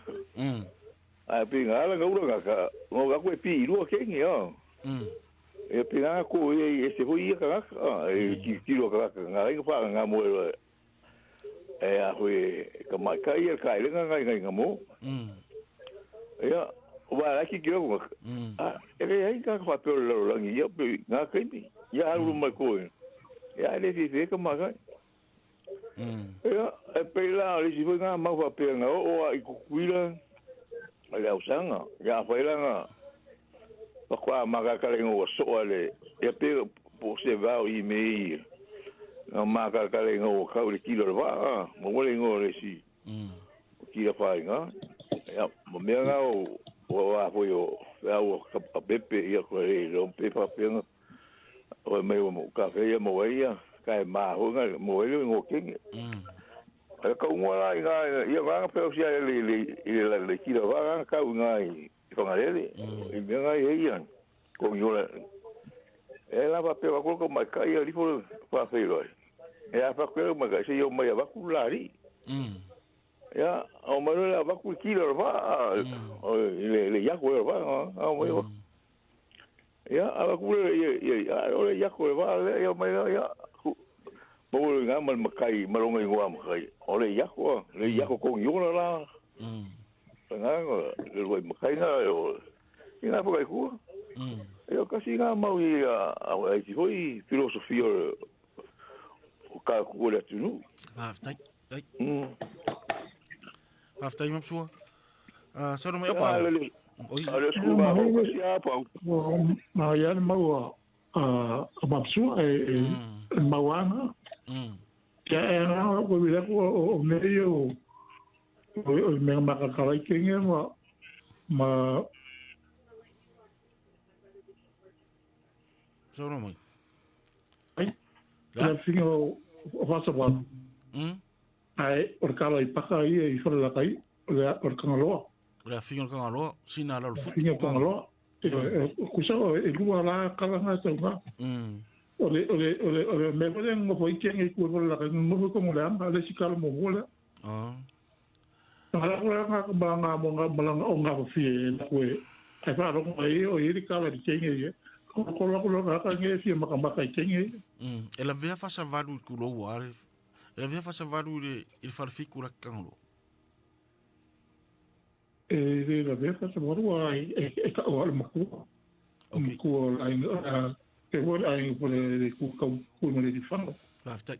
A pe nga la uro ka ngo ka ku e pi rua ke ngia. E pe nga ko e se foi ia ka e ki kilo ka nga i fa nga mo e a hui ka mai kai e kai le nga nga nga mo. Ia wa la ki kilo ka. A e ai ka fa pe lo la ngi ia pe nga kai mi. Ia uru mai ko. Ia le fi fi ka mai. Ia e pe la le si foi nga mau fa pe nga o a i kukuila le ausanga. Ia fa ila nga pa kwa makakale ngo so ale ia pe po se va i me nga makakale ngo ka le kilo va mo le ngo le si kilo fa nga ia mo me nga o wa foi o au ka pepe ia ko le lo pe fa pe nga o me o ka fe ia mo ia ka ma ho nga mo le ngo ke ngi ka ngo la nga ia nga pe o sia le le le kilo va ka nga i Whangarere, i mea ngai e ia, ko ngi ora. E la pa pe wako ko mai kai a rifo whawheiroi. E a whakwera mai kai, se i o mai a waku lari. Ia, o mai roa a waku i kilo wha, le iako e wha, a mai wha. Ia, a waku le, ia, o le iako e wha, le ia mai roa, ia, mo le ngā mal makai, maronga i ngoa makai. O le iako, le iako ko ngi ora la. Nga le roi makai nga o i ngā whakai kua. E o kasi ngā mau i a ti hoi filosofia o kā kua le atunu. Whaftai, tai. Whaftai mapsua. Saro mai opa. A le sku ngā hau kasi a pau. Ma ia ne mau a mapsua e mauanga. Kia e ngā ko wile ko o mei o o mea makakala i kenge ma Sono mai. Ai. La finga o whasa wā. Ai, o kala i paka ia i whara lakai, o le kangaloa. O le finga o le kangaloa, sina la o le futu. Finga o kangaloa. Kusa o e lua la kala ngā tau ngā. O le mea wale ngofo i kenge i kua whara lakai, ngofo kongo le anga, le si kala mo mo le. Nga nga nga nga malanga o nga fie la koe ai fa ro ai o iri kala di kenge ye ko ko la ko la ka nge fie maka maka i kenge e la vea fa sa valu ku lo wa e la vea fa sa valu le il fa fiku la kanglo e le la vea fa sa valu ai e ka o al maku okay ku ai e wo ai ko le ku ka ku mo le di fa la ta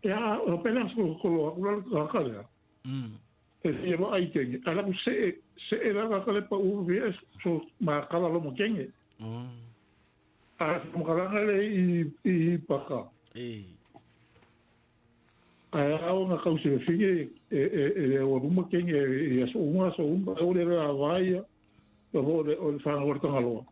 ya o pela ko ko la ka la E fia mo ai kenge. Ala ku se e la ka le pa u vi so ma kala lo mo kenge. A mo kala le i paka. E. Ae ao nga kau se finge e e e le o luma kenge e aso uma aso uma o le la vai o o le o le whanga o le tangaloa.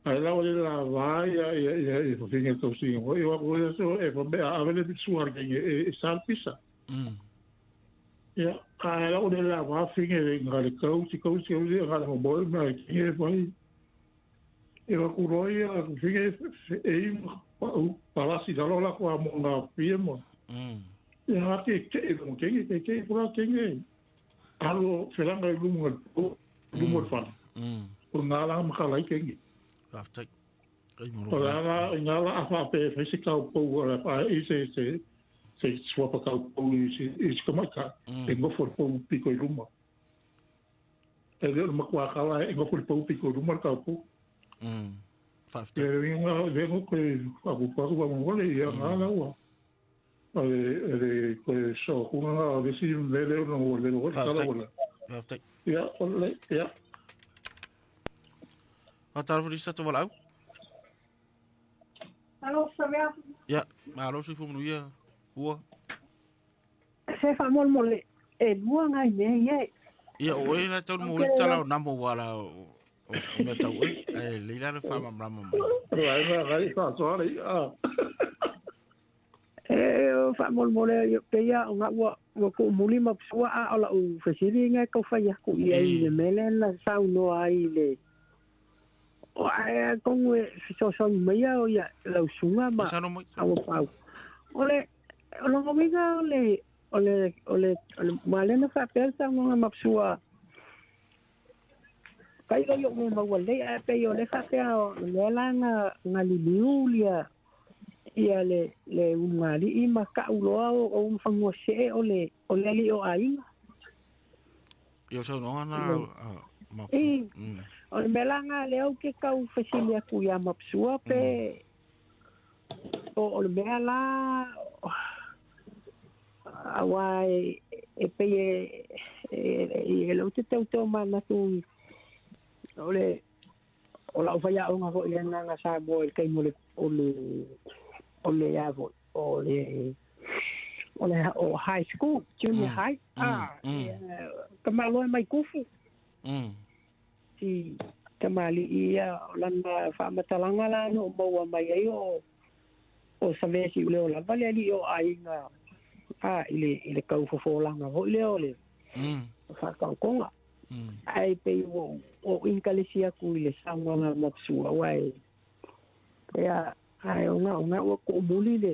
Ae la o le la vai ia ia ia e finge kau singa. O e wa ko so e fa me a vele suar kenge e e sal pisa. Ia, ae la o le la va finge le nga le kau si kau si o nga le mo me kenge vai. E wa ku roi a finge e i palasi la la ko a mo nga pie mo. Ia nga ke ke e mo kenge ke ke pura kenge. Alo felanga i lumu al lumu al fana. O ngā la makalai kenge. Faafetai. Ai mo O la la ngā la afa pe fai se kau pou ala pa i se se se swapa kau pou i se i se kamaika e ngofo le pou piko i luma. E le o makua kala e ngofo le pou piko i luma le kau pou. Faafetai. E le ngā le ngo koe aku paku pa mongole ia ngā la ua. Ale le koe so kunga ngā le si mele o no le o kala ola. Faafetai. Ia ole ia. Faatalofa i sa tavalau. Alofa mea. Ia, malo soifua manuia ua. Se faamolemole e lua ngai mea ia e. Ia, o oe la tau mo tala o namo wala o mea tau oe. Ai leila le faamalamalama mai. Rai ma rai fa so ai a. E faamolemole pe ia o ngā ua ua ku muli ma sua a o la u fesili ngai kau whai aku ia i le mele na saunoa ai le o ae kongu e fesoasoani mai o ia lau suga ma aua pau. O le o lona uiga o le o le o le o le malena faapea le saunoaga ma sua kai lo yo me maua lei ae pei o le faapea o le mea la nga nga liliu lia ia le le ulugalii ma ka'u loa o ulufanua se'e o le o le alii o aiga. Ia o saunoaga na ma I o le mea la nga lea ou ke kau fesili atu iā Mapsua pe o o le mea la auā e pei e e lou te tautau manatu o le o la'u faiaoga fo'i le agaga Samoa i le taimi o le o le o le a fo'i o le o le o high school junior high a tamaloa mai kufu si tamalii ia o lana faamatalaga la na o maua mai ai o o Savea Siuleo lava le alii o aiga a i le i le kau fofolaga fo'i lea o le faataotoga. Ae pei ua ou inkalesi atu i le saunoaga ma Sua aua e ia ae o nga o nga ua ku'umuli le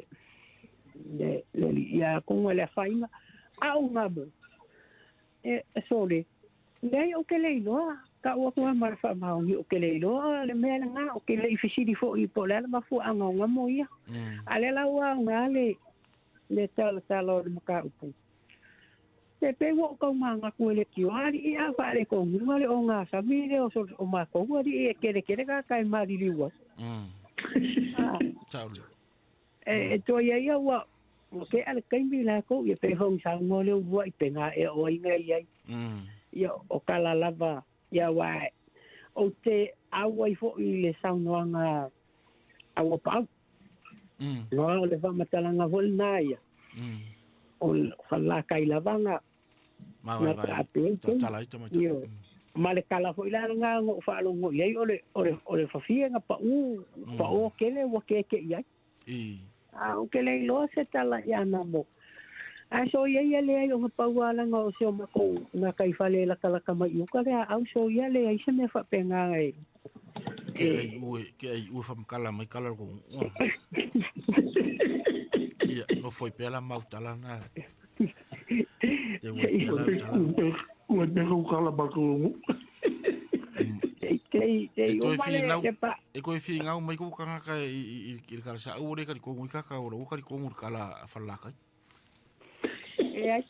le le alii ia atonu e le afaina a o nga mo e sole leai ou te le iloa ta'u atu a ma le faamaoni ou te le iloa le mea lagā ou te le i fesili fo'i po o le a le mafuaaga o nga mo ia a lea la ua aogā le le talatala o le mataupu e pei ua ou taumaga atu e le tio alii a faaletonuga le ogasami le o matou alii e kelekele kaka e maliliu ai. Saole. E toa ia ia ua ua ke'a le taimi lakou ia pei foi saunoa le ulua'i pega ea o ai nga iai. Ia o tala lava ia auā ou te auai fo'i i le saunoaga a ua paau. Loa o le faamatalaga foi lenā ia. O falakai lava nga Ma nga vai vai. taape ai taimi. Tala ai tamaiti. Ioe. Ma le tala fo'i la lagā na ou faalogo i ai o le o le o le fafie na pa'ū pa'ō kele ua keke'i ai. I. A ou te le iloa se tala ia na mo. Ae so ia ia leai o nga pau alaga o se o makou nga kaifale e lakalaka mai i uka le aau so ia leai se mea faapega e Ke ai ue ke ai ue whamakala mai kala ko. Ia no foi pela mau tala na. Te ue pela tala. Ua te kau kala ma ko. Te te E o toe male whingau, le pa e koe whingau mai ko kangaka i i i le kala sa au le kali kongu i kaka o le kali kongu le kala whalalakai. e ai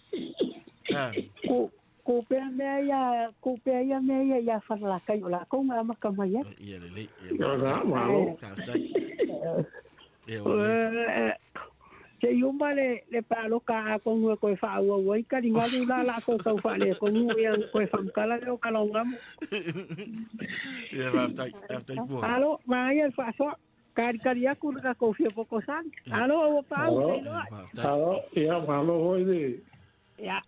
Ah, ko ko pea mea ia ko pea ia mea ia ia whalalakai o lakou nga amaka mai ai. ia le lei, ia Ia ra whafetai. malo. Whafetai. Ia o le. Se i uma le le paloka a kongu e koe whaauau ai kari ngalu la la ko kau whaale kongu ia koe whamkala le o kalongamu. Ia whafetai, whafetai pua. Alo, ma ia whaasoa. Kalikali aku le tatou fia pokosali. Alo ua paau feiloai. Alo, ia, malo foi le Ia.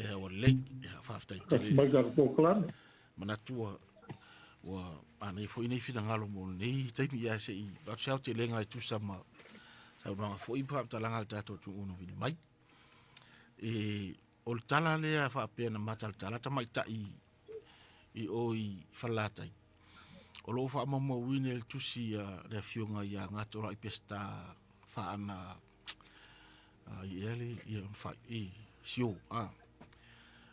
Ia, ua lelei. Ia, faafetai tele. Mai ka polokalame. Manatu ua ua manaia foi nei finagalo mo lenei taimi ia se i atu se aotelega e tusa ma saunoaga foi ma faamatalaga a le tatou atunuu na vili mai. E, o le tala lea faapea na matalatala tamaitai i o i Falelatai. O lo o faamaumauina e le tusi a le afioga ia Gatolai Peseta Faana i ea le ia ona fai i sio a.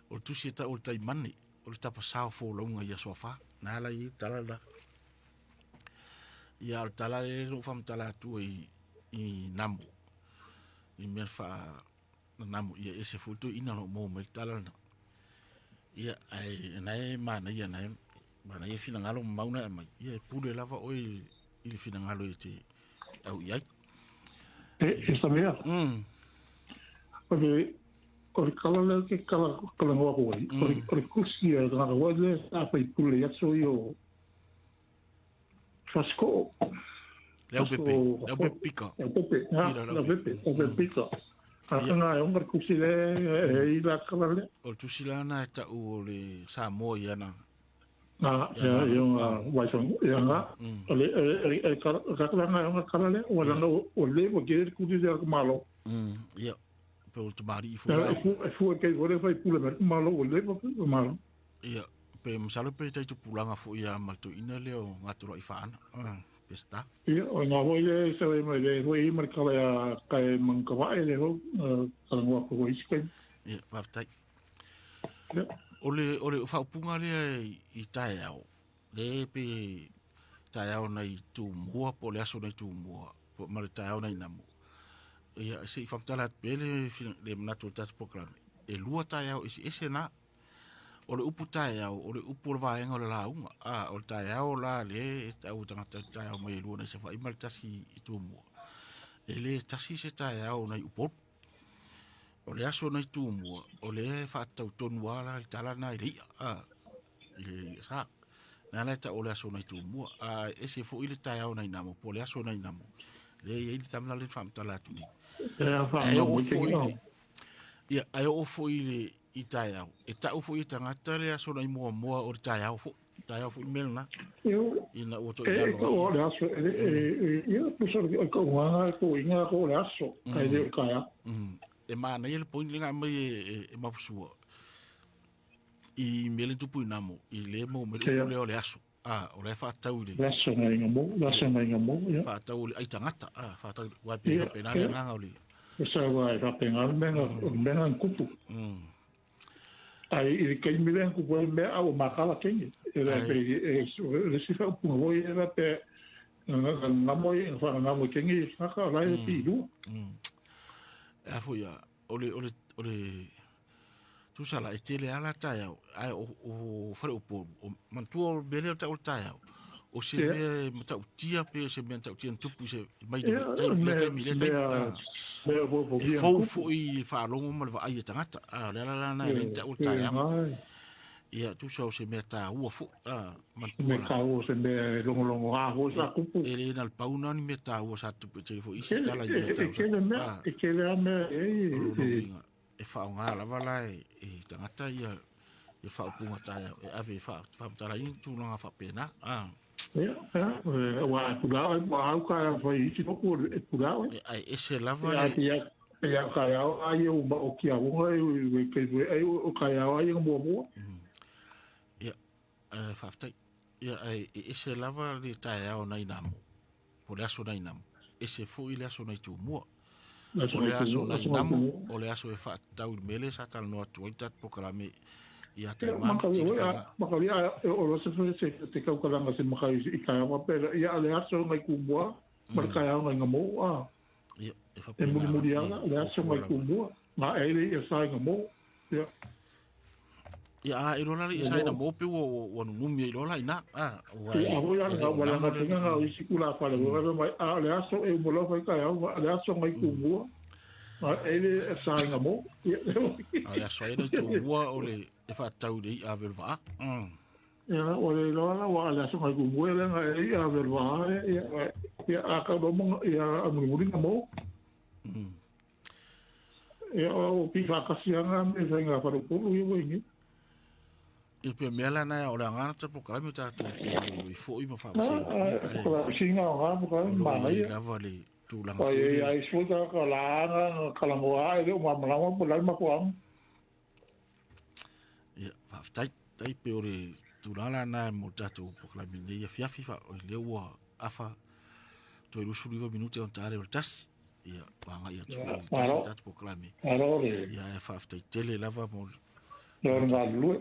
O le tusi e tau o le taimane o le tapasao folauga i aso afa. Na ala i tala la. Ia o le tala le no whamatala atu i i namo. I mea wha na namo ia ese foi to ina lo mo mai tala na. Ia ai na e mana ia na e mana ia finagalo mauna e mai. Ia e pule lava oi i le finagalo e te au i ai. E, e Samea. O le, o le kala lea ke kala, kala ngoa ko ai. O le, o le kusi a ngā wai le sa whai pule i aso i o Fasko. Le au pepe, le au pepe pika. Le au pepe, le au pepe, le au pepe pika. A ngā e onga kusi le e i la kala le. O le tusi la na e tau o le Samoa i ana. Ngā, ia, ia ngā waisong, ia ngā, o le, e, e, kala ngā onga kala le, o le, o le, o ke le kusi le malo. Ia, pe o te mari i fua. E fua kei vore whai pule me malo, o le, o malo. Ia, pe masalo pe tai tupulaga foi ia ma le toeaina lea o Gatoloai Faana, Peseta. Ia, o ngā hoi le sa le mai le hoi i mar kala ia kai mangkawae le hou, kala ngoa ko hoi isi kai. Ia, faafetai. Ia. O le, o le faaupuga lea i taeao, le pe taeao nai Tumua po o le aso nai Tumua, po ma le taeao nai Namo. Ia, se i faamatala atu pea le, le manatu o le tatou polokalame. E lua taeao eseese na. O le upu taeao, o le upu o le vaega o le lauga. A, o le taeao la le e tau tagata i le taeao mai e lua nai Savaii ma le tasi i Tumua. E le tasi se taeao nai Upolu. O le aso nai Tumua, o lea e faatatau tonu lava la le tala lena i le i'a, a, i le sa. Na la e tau o le aso nai Tumua. A ese foi le taeao nai Namo, po o le aso nai Namo. Lea e i ai le tama lea na faamatala atu nei. Ae oo foi le, ia, ae oo foi le, i taeao. E tau foi e tagata le aso nai muamua o le taeao foi. Taeao foi le mea lena. Ina ua toi lalo. E, o le aso, e, e, ia, pusa o ka uanga, ko inga, ko le aso, ai le o taeao. E manaia le point lenga mai e, e, e mapusua. I mea le tupu i namo, i le mo me le upu lea o le aso. A, o le whaatau i le... Le aso ngai nga mo, le aso ngai nga mo, ia. Whaatau le ai tangata, a, whaatau, wai pe whapena le nganga o le... E sa wai whapena le menga, menga kupu. Ai, i le kaimi lea kupu ai mea au makala kenge. E le pe, e, le sifa upunga voi e la pe, ngamo i, whakangamo i kenge i ngaka, lai e pi lua. E a foi a, o le, o le, o le, tusa la, e tele ala taeao, ae o, o whare o pōru, o manatua o mea lea o tau o le taeao, o se mea e matautia pe se mea matautia na tupu se mai le taimi, le taimi, le taimi, e fou foi i le faalogo ma le vaai a tagata, a, le ala la na e le tau o le taeao. Ia, tusa o se mea tāua foi, a, manatua la. Mea tāua se mea e longolongo a foi sa kupu. E le na le pau na ni mea tāua sa tupu e tele foi isi tala i mea tāua sa tupu. E kele a mea e, e, e whaonga lava la e, e tangata ia e whaopunga taeao e ave e wha, whamatalaina tūlanga whapena. Ah. Ia, ia, ua e pula oe, ua au ka au whai iti moku e pula oe. E ai ese lava le... Ia, ia ka au ai o ma o kia hunga e e kei e ai o ka au ai mua mua. Ia, whaaftai. Ia, ai e ese lava le taeao nai namo. Po le aso nai namo. Ese foi le aso nai tūmua. O le aso nai namo, o le aso e whaatatau i mele sa talanoa atu ai tat pokalame i a tai mama te whanga. Makau ia, o lo se fwe se te kaukalanga se makau i kai awa pera, ia le aso ngai kumua, ma le kai au ngai ngamo, a. Ia, e E muri muri ana, le aso ngai kumua, ngā eire i a sai ngamo, ia. Ia, a e lola i sai ngamo pe ua ua nunumi i lola ina, a, ua e. Ia, hoi ana, ua langa tenga ngā isi kula whare, ua raro mai, a le aso e umolo whai kai au, le aso ngai kumua, ngā eire e sai ngamo, ia. A le aso ai nei tumua o le e whaatau le i a velu waa. Ia, o le lola, ua le aso ngai kumua, le ngā e i a velu waa, ia, Ia a kau lo mo ia a mulimuli na mo. Ia o pi whakasi anga me whainga wharupuru ia wai ni. Ia pe mea la na o le angana te pokalame tātou te i foi ma whaafasi. Whaafasi o ngā pokalame mana ia. Lava le tūlanga foi. Ai ai sui ka ka la anga ka langoa e le o po lai makuanga. Ia, whaaftai, tai pe o le tūlanga la na mo tātou pokalame nei afiafi wha o le ua afa toi 29 minute on tare o le tasi. Ia, wanga ia tu le tasi tātou pokalame. Aro le. Ia, e whaaftai tele lava mo le. Le ngā lue.